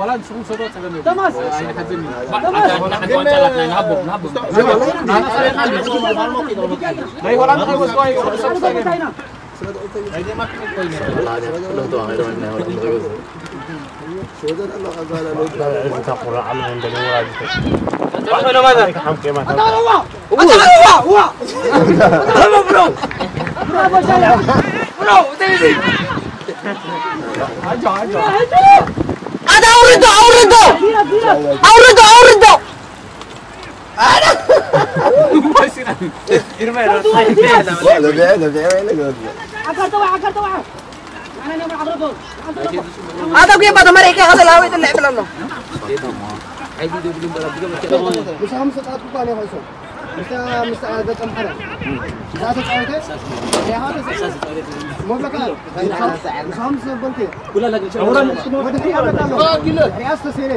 ዋላ ንስኹም ሰዶ ጸገም የብሉን። ተማስ። ኣይንሓዝን እዩ። ተማስ። ኣታ ንሓንቲ ዋንጫ ኣላትና፣ ንሃቦም፣ ንሃቦም። ናይ ሆላንድ ከይወስድዋ ይገብሩ፣ ንሶም ጸገም እዩ። ናይ ዴንማርክ እኮ እዩ ነይሩ። ኣታ ኣውርዶ፣ ኣውርዶ! ኣውርዶ፣ ኣውርዶ! ኣታ ጉባ ተመሪሕካ ከሰላዊ ጥልዕ ብለሎ። ምሳኹም ዝተጻወትኩ እኳ እኔ ኾይሶም። ምስታ፣ ምስታ ገጸ ምሕረት። እዛ ተጻወተ? ሪኢኻ ተጻወተ? ሞብለካ? ምሳኹም ዝነበርኩ። ወደ ሕሪያ በቃ ኣሎ። ሪያስ ተሴረ።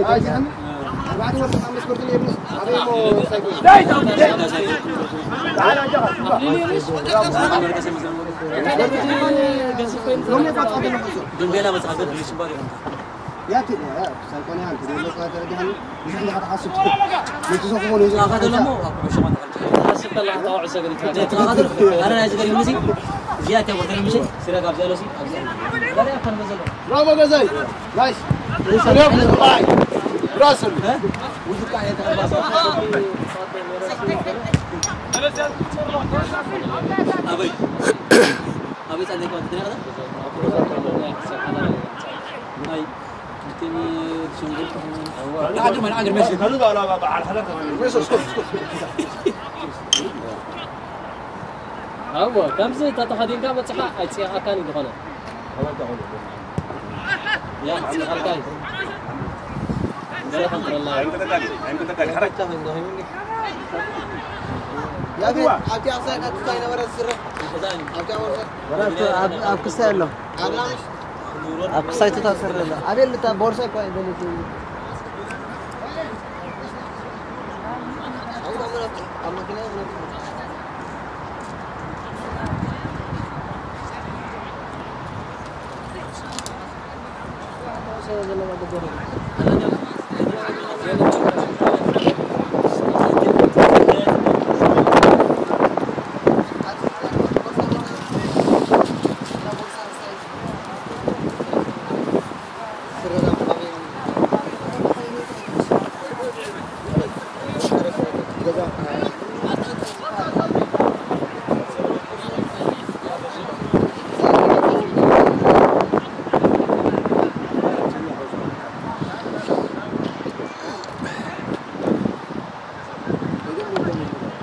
ኣርባዕተ ወርቂ፣ ሓሙሽተ ወርቂ ነይሩስ፣ ኣበይ እሞ ሳይክል? ሎሚ እኳ ጸወታ ኣለኹ። ያቲ፣ ያ፣ ሳይኮን ያን፣ ትደሎ ቃ ተረዳኒ። ብዙሕ እንዳሓስብ። ነቲ ዘኽቦ ነው። ኣኻ ደለሞ፣ ኣብ ኩዕሾ ማታ ሓስብ ከላ፣ ኣታ ኩዕሾ ገዲፍካ። ኣረ፣ ናይ ዝገርም ምዚ፣ እዚኣ እታ ቦታ ምዚ፣ ስለ ካብ ዘሎ ሲ፣ ኣብዚ። ገለ ኣካል መዘሎ። ብራቮ ገዛይ። ናይስ። ሰላም። ባይ። ብራስል። እ? ውዝቃ የተቀባሰ። ኣበይ? ኣበይ ጸለይካ ትደረገ? ኣይ፣ እንትን ሸንጎል ከሆነ። ኣዎ፣ ከምዚ ተተኸዲንካ በጽሓ ኣይጽየቐካን እዩ ዝኾነ። ያ፣ ጽቐልካ እዩ። ገለ ከም ጥረላ። ያ፣ ኣብቲ ኣኽሳይ ናትካ ይነበረ ዝስራሕ። ኣብቲ ኣወርሰ። ወራት ኣብ፣ ኣብ ክሳይ ኣሎ። ኣብ ክሳይ ተታሰረ ኣሎ። ኣቤል፣ እታ ቦርሳ እኳ ኣይደለች።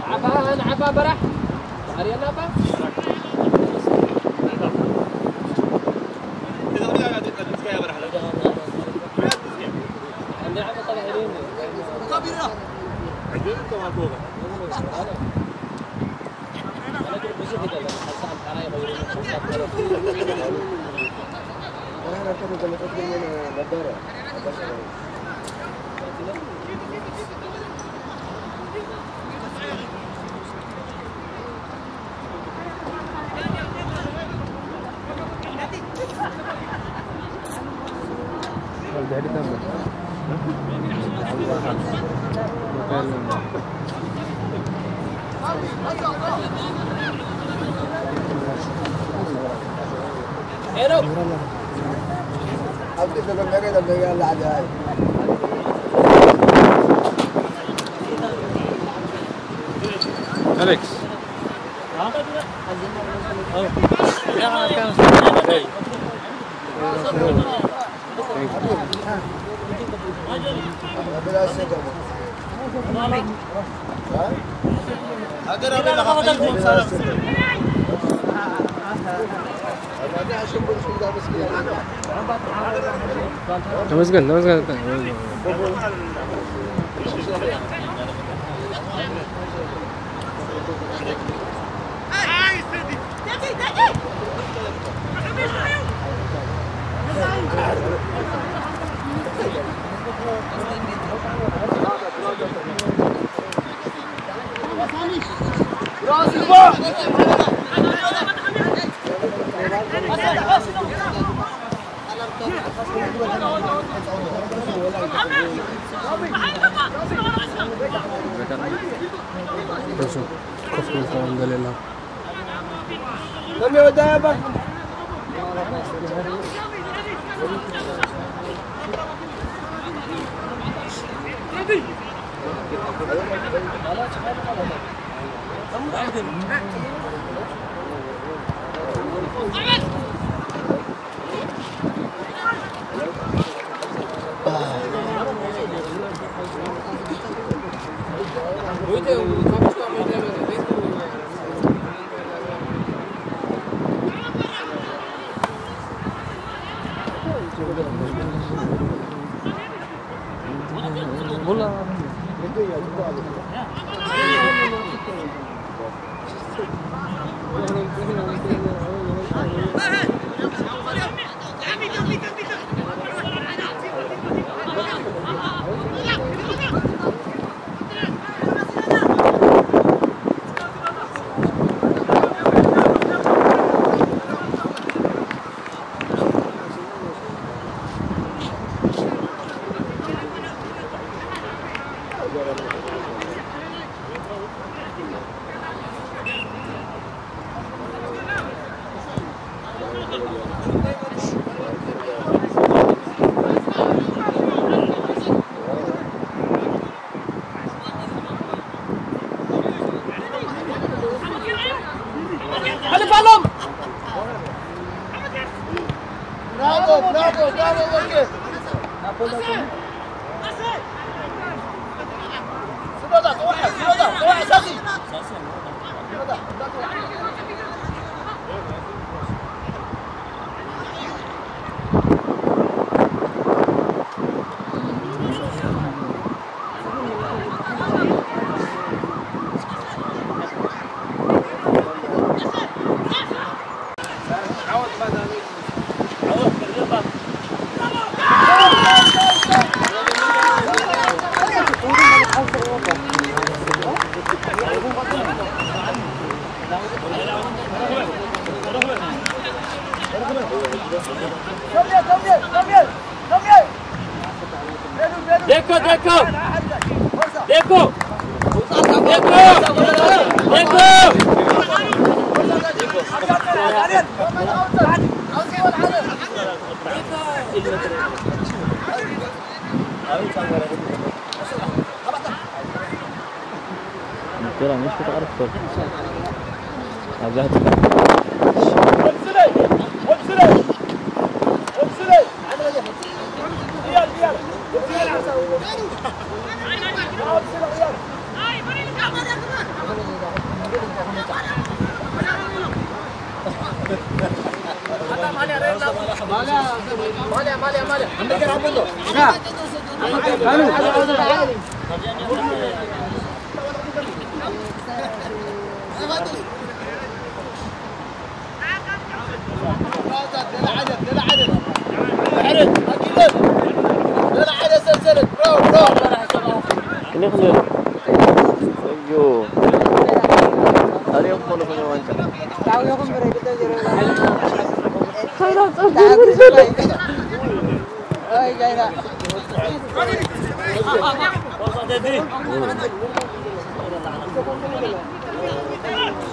ዓፋ፣ ንዓፋ በራሕ። ኣርየና እባ። Alex. ተመስገን፣ ተመስገን። ኮፍ ኢልካ እንደሌላ። ዴኮ ዴኮ ዴኮ ዴኮ ዴኮ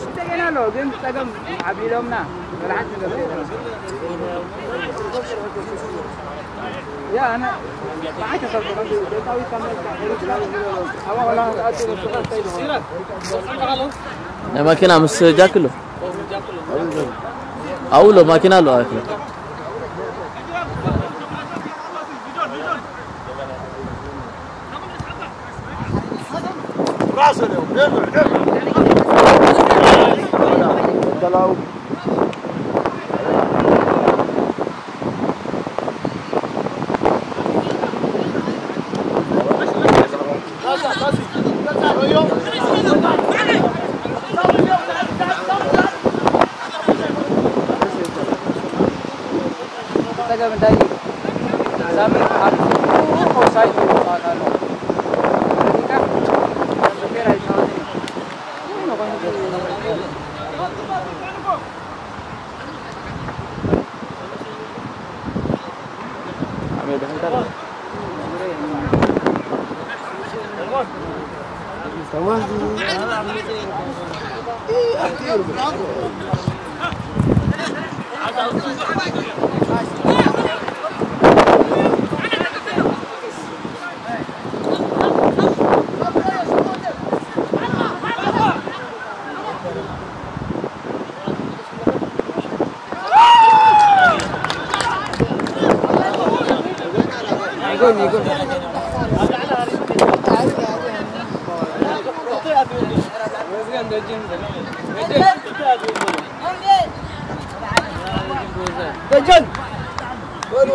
እንደገና ነው ግን ጸገም ዓቢሎምና መልዓት ነገር ያ ኣነ ብዓይ ተሰብሰበ ደቃዊ ከመልካ ሩት ላሉ ኣባ ወላ ኣጡ ተሰብሰበ ናይ ማኪና ምስ ጃክሎ ኣውሎ ማኪና ኣሎ ኣክለ ጸገም እንታይ እዩ? ሳምንት ኣብ ኦፍሳይድ ይወጣሉ። ደጀን በሉ።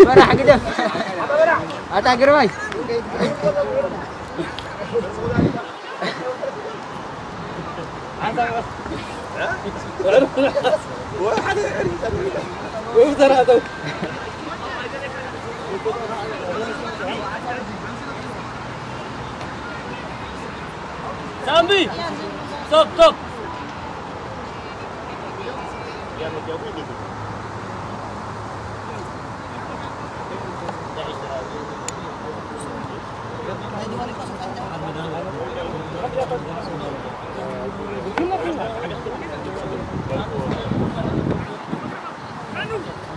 በራሕ ግደፍ ኣታ ግርማይ ሳምቢ ቶፕ ቶፕ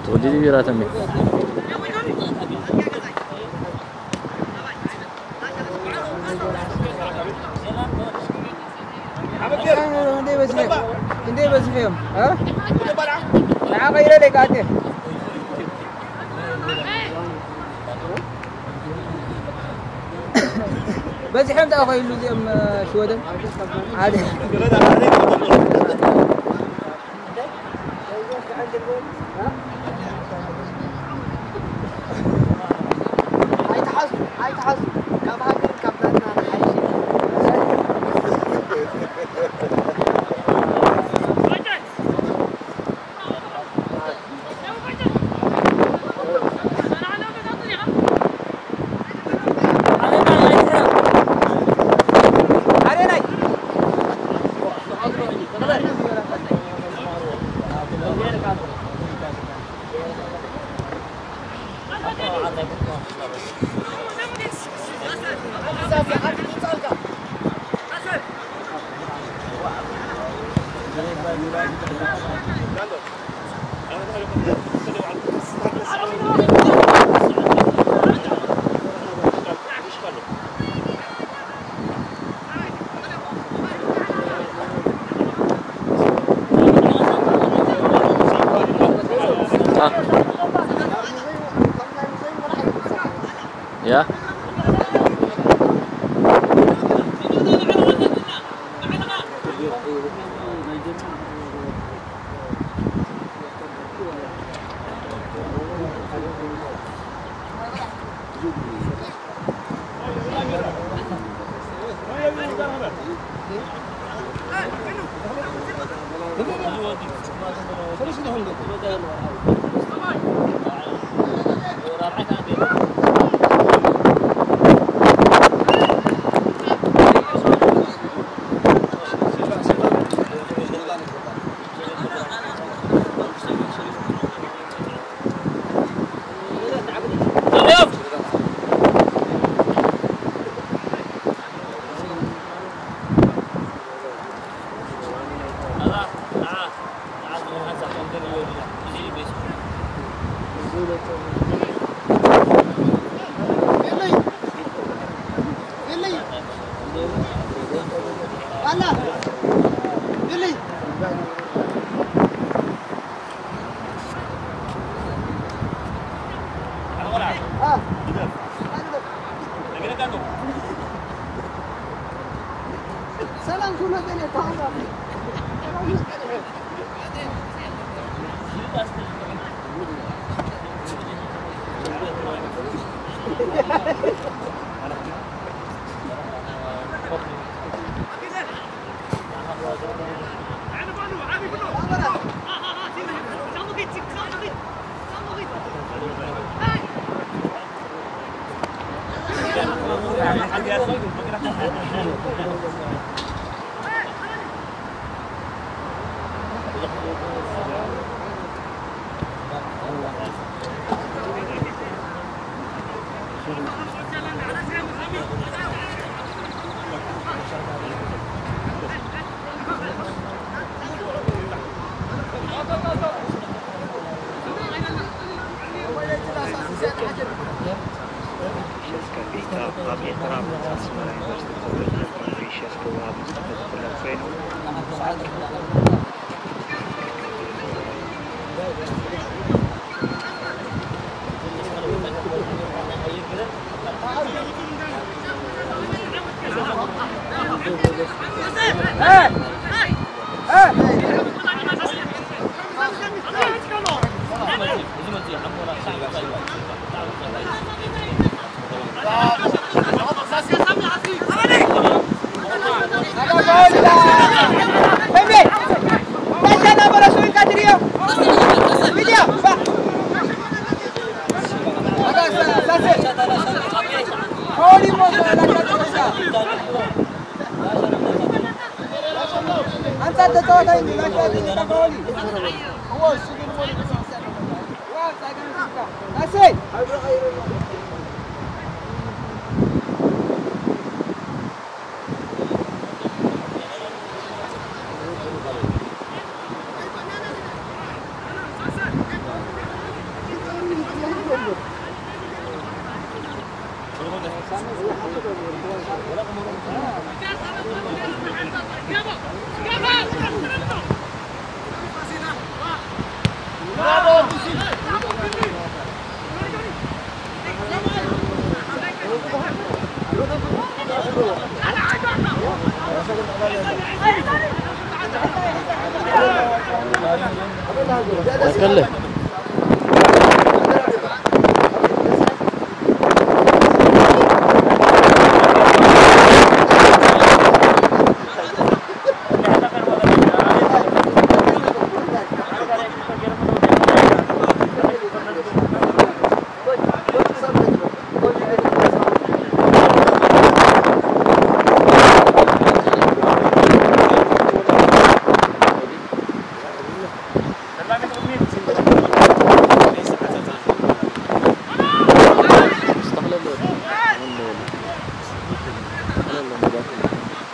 ተወዲዲ ቢራ ተሜ እንዴ በዝፌም እንዴ በዝፌም እ ንዓ ቀይረ ደቂ ኣዴ በዚሖም ደኣ ኮይሉ እዚኦም ሽወደን ሓደ ኣይትሓዙ ኣይትሓዙ ካብ ሃገር ካብ ናትና ንሓይሽ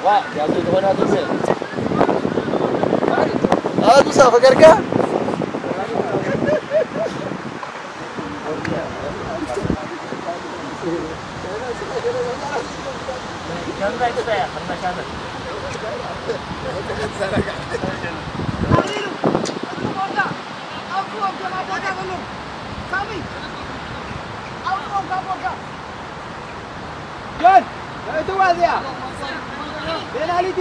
ዋ፣ ያቱ ዝኾነ ኣትሰ። ኣቱ ሳፈ ገርካ? ጆን፣ እትዋ እዚኣ ፔናልቲ።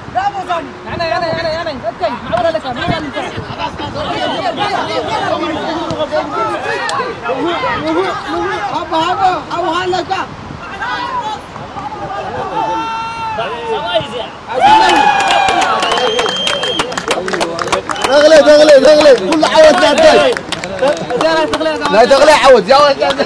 ብራቮ ሳሚ። ሃባ፣ ሃባ፣ ኣብኡ ኣለካ። ተኽለ፣ ተኽለ፣ ተኽለ፣ ኩሉ ዓወት ናተይ። ናይ ተኽለ ዓወት፣ እዚኣ ዓወት ናተይ።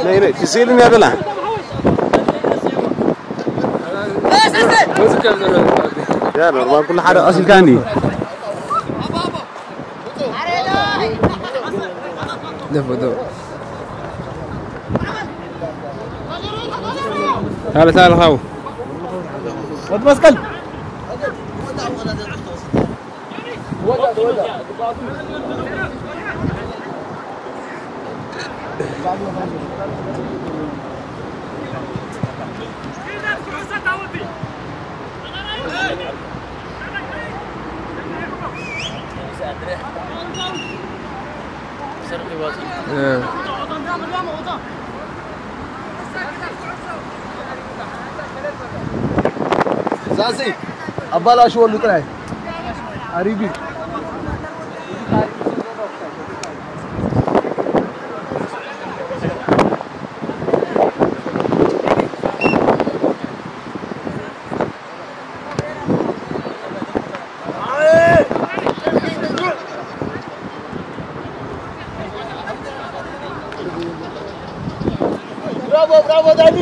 ነይ፣ ነይ፣ ክሲልን ያደላ። ያ ኖርማል፣ ኩሉ ሓደ ቀሲልካኒ። ደፎ፣ ደፎ። ታለ፣ ታለ፣ ሃው። ወድ መስቀል። ዛዚ ኣባላሽወሉ ጥራይ ኣሪቢ። ብራቮ፣ ብራቮ ዳኒ።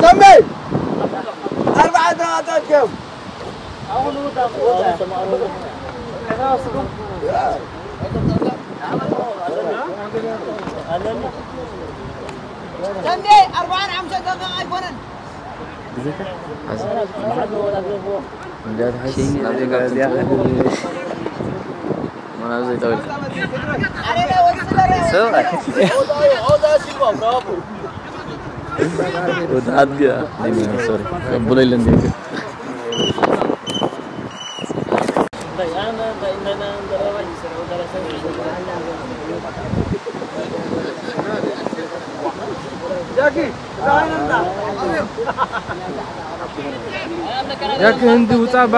ተምቤ! ኣርባዕተ ኣታትዮም። ተምቤ፣ ኣርባዓን ሓሙሽተን ደቂቕ ኣይኮነን። ያክ ህንዲ ውጻ ባ።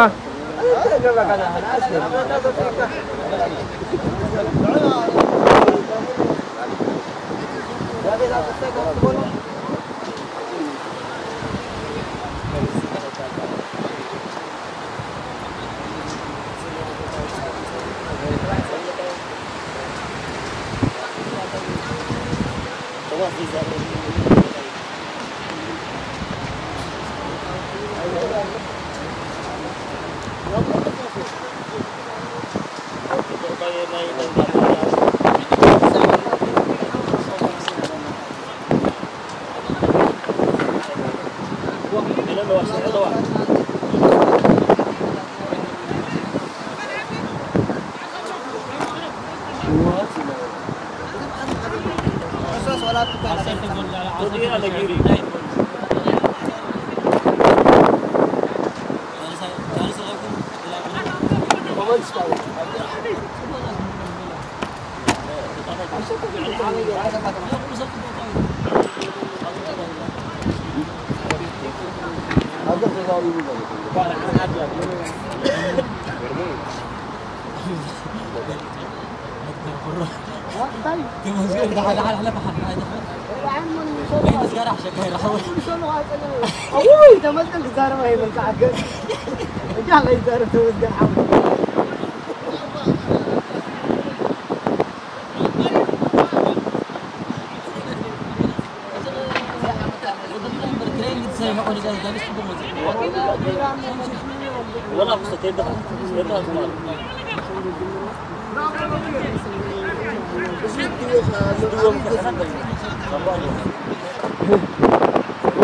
ውይ፣ ተመስገን ክዛረብ ኣይበልካ ዓገብ። እንጃ ከይዛረብ ተመስገን ሓወይ።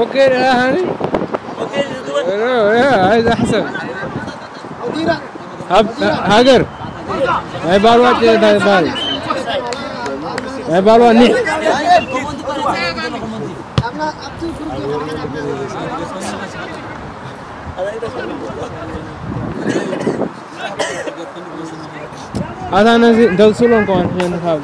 Okay, uh, honey. Yeah, yeah, I, I said. ሃብ-፣ ሃገር ናይ ባልዋ ጨ-፣ ናይ ባል-፣ ናይ ባልዋ ኒሕ። ኣታ ነዚ ደብስሎም ከማን ሕጂ ካብ